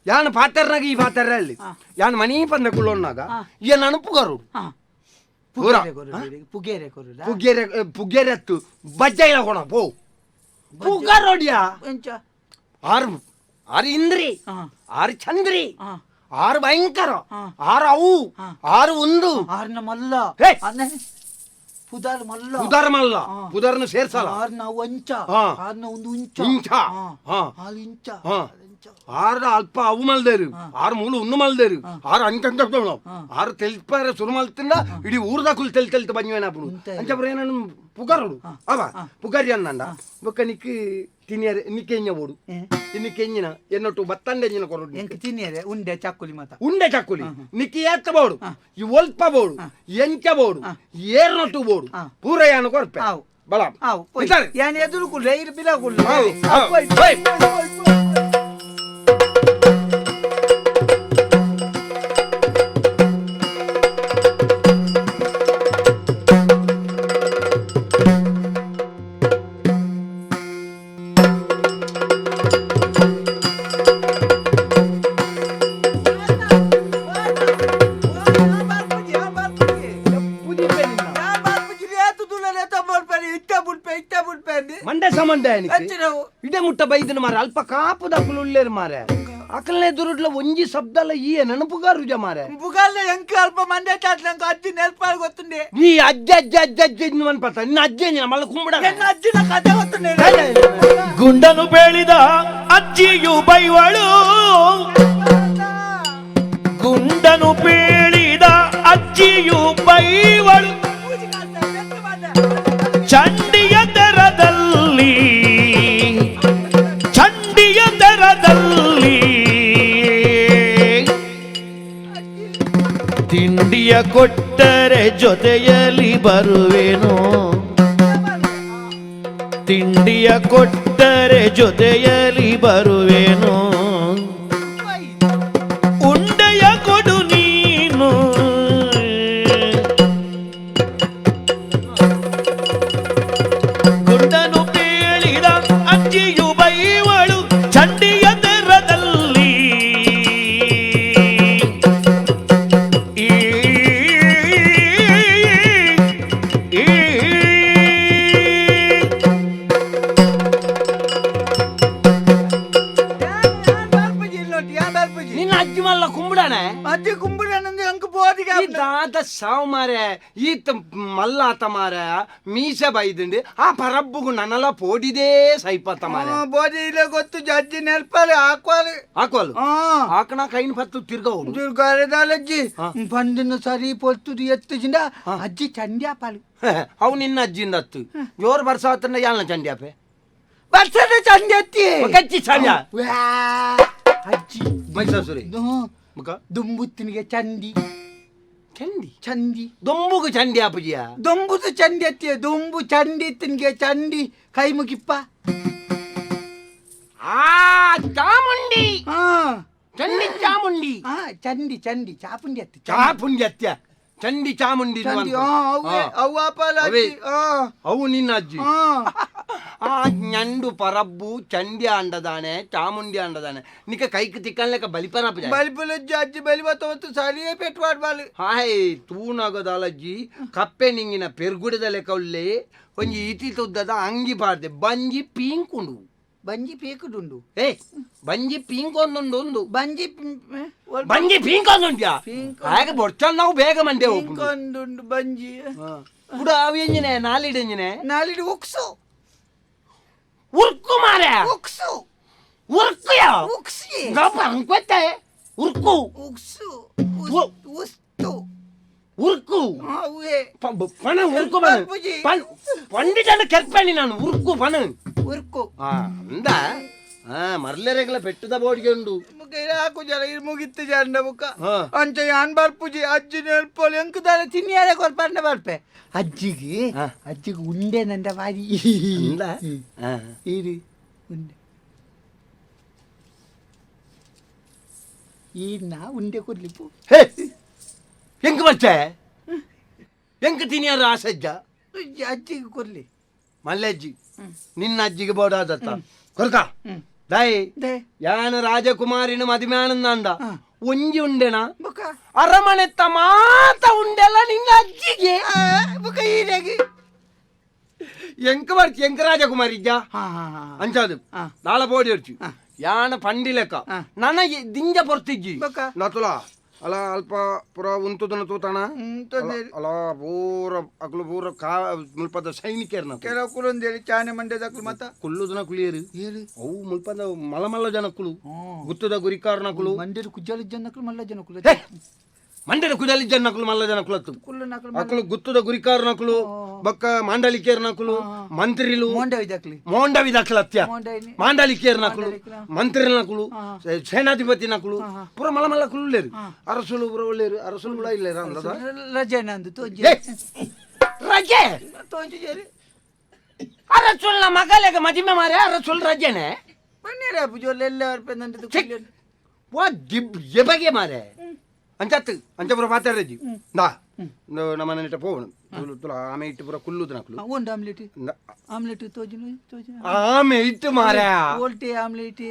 ಯಾನ ಪಾತೆರ್ನಾಗ ಈ ಪಾತೆರ್ರ ಅಲ್ಲಿ ಯಾನ ಮನಿ ಪಂದ ಕುಳ್ಳೋನಾಗ ಏನ್ ಅನುಪುಗರು ಪುಗೇರೆ ಪುಗೇರೆ ಅತ್ತು ಬಜ್ಜ ಕೊಣ ಪೋ ಪುಗರೋಡಿಯಾ ಆರು ಆರು ಇಂದ್ರಿ ಆರು ಚಂದ್ರಿ ಆರು ಭಯಂಕರ ಆರು ಅವು ಆರು ಒಂದು ಆರ್ನ ಮಲ್ಲ ಪುದಾರ್ ಮಲ್ಲ ಪುದಾರ್ ಮಲ್ಲ ಪುದಾರ್ನ ಸೇರ್ಸಲ್ಲ ಆರ್ನ ಅಂಚ ಆರ್ನ ಒಂದು ಇಂಚ ಇಂಚ ಆರು ಇಂಚ ಆರು ಅಲ್ಪ ಅವು ಮಲ್ದೇರು ಆರು ಮೂಲು ಒಂದು ಮಲ್ದೇರು ಆರು ಅಂಚ ಅಂಚ ಆರು ತೆಲ್ಪಾರೆ ಸುರು ಮಲ್ತಿಂದ ಇಡೀ ಊರ್ದಾಕುಲು ತೆಲ್ ತೆಲ್ತು ಬಂಜುವೇನప్పుడు ಅಂಚಪುರ ಏನನ್ನು ಪುಗಾರೋಡು ಅವ ಪುಗಾರಿ ಅನ್ನಂಡ ಬೊಕ್ಕ ನಿಕ್ ತಿನಿಯರೆ ನಿಕ್ಕೆಂಜ ಓಡು ನಿಕ್ಕೆಂಜಿನ ಎನ್ನೊಟ್ಟು ಬತ್ತಂಡೆ ಎಂಜಿನ ಕೊರಡು ಎಂಕ್ ತಿನಿಯರೆ ಉಂಡೆ ಚಕ್ಕುಲಿ ಮಾತ ಉಂಡೆ ಚಕ್ಕುಲಿ ನಿಕ್ಕಿ ಏತ್ತ ಬೋಡು ಈ ಒಲ್ಪ ಬೋಡು ಎಂಚ ಬೋಡು ಏರ್ನೊಟ್ಟು ಬೋಡು ಪೂರ ಯಾನು ಕೊರ್ಪೆ ಬಲ ಯಾನ್ ಎದುರು ಕುಲ್ಲೆ ಇರು ಬಿಲ ಕುಲ್ಲೆ. ಇಡೆ ಮುಟ್ಟ ಬೈದನ ಮಾರ ಅಲ್ಪ ಕಾಪುದಕ್ಕಲು ಉಳ್ಳೇರು ಮಾರೆ ಅಕಲ್ನೆ ದುರುಡ್ಲ ಒಂಜಿ ಶಬ್ದಲ್ಲ ಈ ನೆನಪುಗಾರು ಜ ಮಾರೆ ಬುಗಾಲ್ನ ಎಂಕ ಅಲ್ಪ ಮಂಡೆ ಚಾಟ್ಲಂಕ ಅಜ್ಜಿ ನೆನಪಾಗಿ ಗೊತ್ತುಂಡೆ ನೀ ಅಜ್ಜ ಅಜ್ಜ ಅಜ್ಜ ಅಜ್ಜ ಇನ್ನು ಅನ್ಪತ್ತ ನಿನ್ನ ಅಜ್ಜ ಮಲ್ಲ ಕುಂಬಡ ನನ್ನ ಅಜ್ಜಿನ ಕಥೆ ಗೊತ್ತುಂಡೆ. ಗುಂಡನು ಬೆಳೆದ ಅಜ್ಜಿಯು ಬೈವಳು ಗುಂಡನು ಬೀಳಿದ ಅಜ್ಜಿಯು ಬೈವಳು ಚಂಡಿಯ ದರದಲ್ಲಿ ಚಂಡಿಯ ದರದಲ್ಲಿ ತಿಂಡಿಯ ಕೊಟ್ಟರೆ ಜೊತೆಯಲ್ಲಿ ಬರುವೆನು ತಿಂಡಿಯ ಕೊಟ್ಟರೆ ಜೊತೆಯಲ್ಲಿ ಬರುವೆನು ಉಂಡೆಯ ಕೊಡು ನೀನು ಗುಂಡನು ಪೇಳಿದ ಅಜ್ಜಿಯು ಬೈವಳು ಚಂಡಿಯ ದರದಲ್ಲಿ ಈ ಸಾವು ಮಾರೆ ಈತ ಮಲ್ಲಾತ ಮಾರ ಮೀಸೆ ಬೈದುಂಡು ಆ ಪರಬ್ಬುಗು ನನಲ ಪೋಡಿದೇ ಸೈಪತ್ತ ಮಾರೆ. ಬೋದಿ ಇಲ್ಲ ಗೊತ್ತು ಜಜ್ಜಿ ನೆಲ್ಪಾಲೆ ಹಾಕ್ವಾಲೆ. ಹಾಕುವಲು. ಹಾ. ಹಾಕಣ ಕೈನ್ ಪತ್ತು ತಿರ್ಗವು. ದುರ್ಗಾರದಾಲಜ್ಜಿ ಬಂದಿನ ಸರಿ ಪೊರ್ತುದು ಎತ್ತುಜಿಂದ ಅಜ್ಜಿ ಚಂಡಿ ಆಪಾಲು. ಅವು ನಿನ್ನ ಅಜ್ಜಿಂದ ಹತ್ತು ಜೋರ್ ಬರ್ಸ ಆತನ ಯಾಲ್ನ ಚಂಡಿ ಆಪೆ. ಬರ್ಸದ ಚಂಡಿ ಅತ್ತಿ. ಕಚ್ಚಿ ಚಂಡ. ವ್ಯಾ, ಅಜ್ಜಿ. ಮೈಸೂರಿ ಮುಖ. ದುಂಬುತ್ತಿನಿಗೆ ಚಂಡಿ. ಚಂಡಿ. ಚಂಡಿ. ದೊಂಬುಗು ಚಂಡಿ ಆಪುಜಿಯ. ದೊಂಬುದು ಚಂಡಿ ಅತ್ತಿಯ ದೊಂಬು ಚಂಡಿ ತಿನ್ಗೆ ಚಂಡಿ ಕೈ ಮುಗಿಪ್ಪ. ಆ ಚಾಮುಂಡಿ. ಹಾ. ಚಂಡಿ ಚಾಮುಂಡಿ. ಹಾ ಚಂಡಿ ಚಂಡಿ ಚಾಪುಂಡಿ ಅತ್ತಿ. ಚಾಪುಂಡಿ ಅತ್ಯ ಚಂಡಿ ಚಾಮುಂಡಿ. ಚಂಡಿ ಹಾ ಅವೇ ಅವು ಆಪಾಲ ಅವೇ. ಅಜ್ಜಿ ಹಾ. ಅವು ನಿನ್ನ ಅಜ್ಜಿ. ಹಾ. ಆ ഞಂಡು ಪರಬ್ಬು ಚಂಡಿ ಅಂಡದಾನೆ ಚಾಮುಂಡಿ ಅಂಡದಾನೆ ನಿಕ ಕೈಕ್ ತಿಕ್ಕನ್ಲೆಕ ಬಲಿಪನಪ್ಪ. ಬಲಿಪುಲಜ್ಜಿ ಅಜ್ಜಿ ಬಲಿ ಬತ್ತ ಸರಿಯೇ ಪೆಟ್ಟು ಮಾಡ್ಬಾಲು. ಹಾಯ್ ತೂನಗದಾಲಜ್ಜಿ ಕಪ್ಪೆ ನಿಂಗಿನ ಪೆರ್ಗುಡದ ಲೆಕ್ಕ ಉಲ್ಲೆ ಒಂಜಿ ಇತಿ ತುದ್ದದ ಅಂಗಿ ಪಾಡ್ದೆ ಬಂಜಿ ಪೀಂಕುಂಡು. ಬಂಜಿ ಪೀಕುಡುಂಡು. ಏ ಬಂಜಿ ಪೀಂಕೊಂದುಂಡು ಒಂದು. ಬಂಜಿ ಬಂಜಿ ಪೀಂಕೊಂದುಂಡ್ಯಾ. ಪೀಂಕೊಂದು. ಹಾಗೆ ಬೊಡ್ಚಲ್ ನಾವು ಬೇಗ ಮಂಡೆ ಹೋಗ್ಬೋದು. ಪೀಂಕೊಂದುಂಡು ಬಂಜಿ. ಕುಡ ಅವು ಎಂಜಿನೆ ನಾಲಿಡ್ ಎಂಜಿನೆ. ನಾಲಿಡು ಉಕ್ಸು. ಉರ್ಕು ಮಾರೆ. ಉಕ್ಸು. ಉರ್ಕುಯ. ಉಕ್ಸಿ. ಅಂಕೊತ್ತೆ ಉರ್ಕು. ಉಕ್ಸು. ಉ- ಉಸ್ತು. ಉರ್ಕು. ಅವೇ. ಪಣ ಉರ್ಕು ಪಣ. ಪೂಜಿ. ಪಂಡಿತನ ಕೆರ್ಪಣಿ ನಾನು ಉರ್ಕು ಪಣ. ಉರ್ಕು. ಆ ಅಂದ ಆ ಮರ್ಲೆರೆಗಳ ಪೆಟ್ಟದ ಬೋಡಿಗೆ ಉಂಡು. ಹಾಕು ಜನ ಇರ್ ಮುಗಿತ್ತು ಜನ ಮುಖ. ಹಾ. ಅಂಚ ಯಾನ್ ಬರ್ಪುಜಿ ಅಜ್ಜಿ ನೆಲ್ಪೋಲು ಎಂಕುದಾರ ತಿನ್ನಿಯಾರೆ ಕೊರ್ಪಂಡ ಬರ್ಪೆ ಅಜ್ಜಿಗೆ. ಹಾ. ಅಜ್ಜಿಗೆ ಉಂಡೆ ನಂದ ಬಾರಿ. ಅಂದ ಆ. ಇರು ಉಂಡೆ ಈ ನಾ ಉಂಡೆ ಕೊಡ್ಲಿಪ್ಪು. ಹೇ ಎಂಕ್ ಬಚ್ಚೆ ಎಂಕ್ ತಿನಿಯಾರ ಆಸಜ್ಜ. ಅಜ್ಜಿಗೆ ಕೊಡ್ಲಿ. ಮಲ್ಲೆಜ್ಜಿ ನಿನ್ನ ಅಜ್ಜಿಗೆ ಬೋಡಾದತ್ತ ಕೊರ್ಕ ದಾಯಿ. They. ಯಾನ ರಾಜಕುಮಾರಿನ ಮದಿಮ್ಯಾನಂದ ಹಾ. ಒಂಜಿ ಉಂಡೆನಾ ಬುಕ ಅರಮನೆತ್ತ ಮಾತ ಉಂಡೆಲ್ಲ ನಿನ್ನ ಅಜ್ಜಿಗೆ. ಬುಕ ಈರೆಗೆ. ಎಂಕ್ ಬರ್ಚಿ ಎಂಕ್ ರಾಜಕುಮಾರಿ ಇಜ್ಜಾ. ಹಾ ಹಾ ಹಾ. ಅಂಚಾದು ಹಾ. ನಾಳ ಬೋಡಿ ಇರ್ಚಿ ಹಾ. ಯಾನ ಪಂಡಿಲೆಕ್ಕ ಹಾ. ನನ ದಿಂಜ ಪೊರ್ತಿಜ್ಜಿ. ಬೊಕ? ನತುಲ ಅಲ ಅಲ್ಪ ಪುರ ಉಂತುದನ ತೂತಣ. ಹ್ಮ್, ತೊಂದರೆ. ಅಲ ಪೂರ ಅಕುಲು ಪೂರ ಕಾ ಮುಲ್ಪದ ಸೈನಿಕರ್ನ. ಕೆಲವು ಕುಲೊಂದೇಳಿ ಚಾನೆ ಮಂಡ್ಯದಕ್ಲು ಮತ್ತ. ಕುಲ್ಲುದನ ಕುಳಿಯರು. ಹೇಳು. ಅವು ಮುಲ್ಪದ ಮಲ ಮಲ್ಲ ಜನಕ್ಕುಲು. ಹ್ಮ್. ಗುತ್ತದ ಗುರಿಕಾರನಕುಲು. ಮಂಡ್ಯದ ಕುಜ್ಜಾಲ ಜನಕ್ಲು ಮಲ್ಲ ಜನಕುಲು. ಹೇ, ಮಂಡ್ಯದ ಕುಜಾಲಿ ಜನಕ್ಕುಲು ಮಲ್ಲ ಜನಕ್ಕುಲತ್ತು. ಕುಲ್ಲು ನಕಲು. ಅಕುಲು ಗುತ್ತದ ಗುರಿಕಾರನಕುಲು ಬೊಕ್ಕ ಮಾಂಡಲಿಕೇರ್ನಕುಲು ಮಂತ್ರಿಲು. ಮೋಂಡ ಇದಾಕ್ಲಿ. ಮೋಂಡವಿ ದಾಖಲತ್ಯ. ಮೋಂಡವಿನಿ. ಮಾಂಡಲಿಕೇರ್ನಕುಲು. ಮಾಂಡಲಿಕೇರ್ನ. ಮಂತ್ರಿನಕುಲು. ಹಾ. ಸೇನಾಧಿಪತಿ ನಕುಲು. ಹಾ, ಹಾ. ಪೂರ ಮಲ ಮಲ್ಲ ಕುಲ್ಲೇರು. ಹಾ. ಅರಸುಲು ಪೂರ ಒಳ್ಳೇರು ಅರಸುಲು ಕೂಡ ಇಲ್ಲೇರು ಅಂದದ. ರಜೆ ನಂದು ತೋಜಿ. ಏ, ರಜೆ. ತೋಜಿ ಜರಿ. ಅರಸುಲ್ನ ಮಗಲೆಗ ಮದಿಮೆ ಮಾರೆ ಅರಸುಲ್ ರಜೆನೆ. ಬನ್ನಿರ ಪೂಜೆ ಎಲ್ಲ ನಂದು. ಛೆ, ವಾ ದಿಬ್ ಎಬಗೆ ಮಾರೆ ಅಂಚತ್ತು ಅಂಚ ಪೂರ ಮಾತಾಡ್ರಜಿ ದಾ ನಮ್ಮ ಮನೆ ಪೋವಣ ತುಲ ಆಮೆ ಇಟ್ಟು ಪೂರ ಕುಲ್ಲುದು ನಕುಲು. ಒಂದು ಆಮ್ಲೆಟ್ ಆಮ್ಲೆಟ್ ತೋಜಿನ ತೋಜಿನ. ಆಮೆ ಇಟ್ಟು ಮಾರೆ. ಓಲ್ಟಿ ಆಮ್ಲೆಟ್.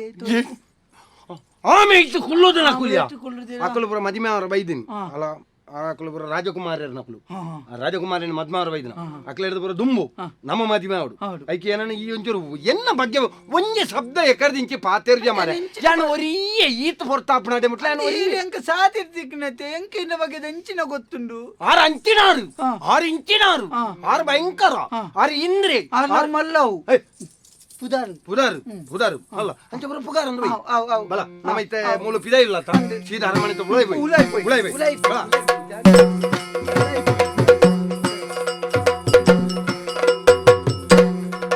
ಆಮೆ ಇಟ್ಟು ಕುಲ್ಲುದು ನಕುಲಿಯ. ಆಮ್ಲೆಟ್ ಕುಲ್ಲುದಿರ. ಅಕುಲು ಪೂರ ಮದಿಮೆ ಅವರ ಬೈದಿನಿ. ಹಾ. ಅಲ್ಲ ಅಕುಲು ಪೂರ ರಾಜಕುಮಾರಿಯರ್ ನಕುಲು. ಹಾ ಹಾ. ಆ ರಾಜಕುಮಾರಿನ ಮದ್ಮ ಅವರ ಬೈದಿನ ಅಕ್ಲ ಹಿಡಿದು ಪೂರ ದುಂಬು ನಮ್ಮ ಮದಿಮೆ ಅವಡು. ಹೌದು. ಐಕೆ ಏನನ ಈ ಒಂಚೂರು ಎನ್ನ ಬಗ್ಗೆ ಒಂಜಿ ಶಬ್ದ ಎಕರ್ದಿಂಚಿ ಪಾತೇರ್ಜ ಮಾರೆ ಜಾನ ಒರಿಯೇ ಈತ ಹೊರ್ತಾಪನಾಡೆ ಮುಟ್ಲ ಯಾನ್ ಒರಿಯೇ. ಎಂಕ ಸಾತಿರ್ತಿಕ್ನತೆ ಎಂಕ ಇನ್ನ ಬಗ್ಗೆ ಎಂಚಿನ ಗೊತ್ತುಂಡು. ಆರು ಅಂಚಿನಾರು. ಹಾ. ಆರು ಇಂಚಿನಾರು. ಹಾ. ಆರು ಭಯಂಕರ. ಹಾ. ಆರು ಇಂದ್ರಿ. ಆರು ಮಲ್ಲವು. ಏ, ಪುದಾರು. ಪುದಾರು ಪುದಾರು ಅಲ್ಲ ಅಂಚೆ ಪುರ ಪುಗಾರ್ ಅಂದ್ರೆ ಆವ್, ಆವ್, ಆವ್. ಬಲ ನಮ್ಮ ಇತ್ತೆ ಮೂಲು ಪಿದ ಇಲ್ಲ ಸೀದಾ ಅರಮನೆ ಉಳಾಯಿ ಪೋಯಿ. ಉಳಾಯಿ ಪೋಯಿ. ಉಳಾಯಿ ಪೋಯಿ. ಉಳಾಯಿ ಪೋಯಿ. ಬಲ.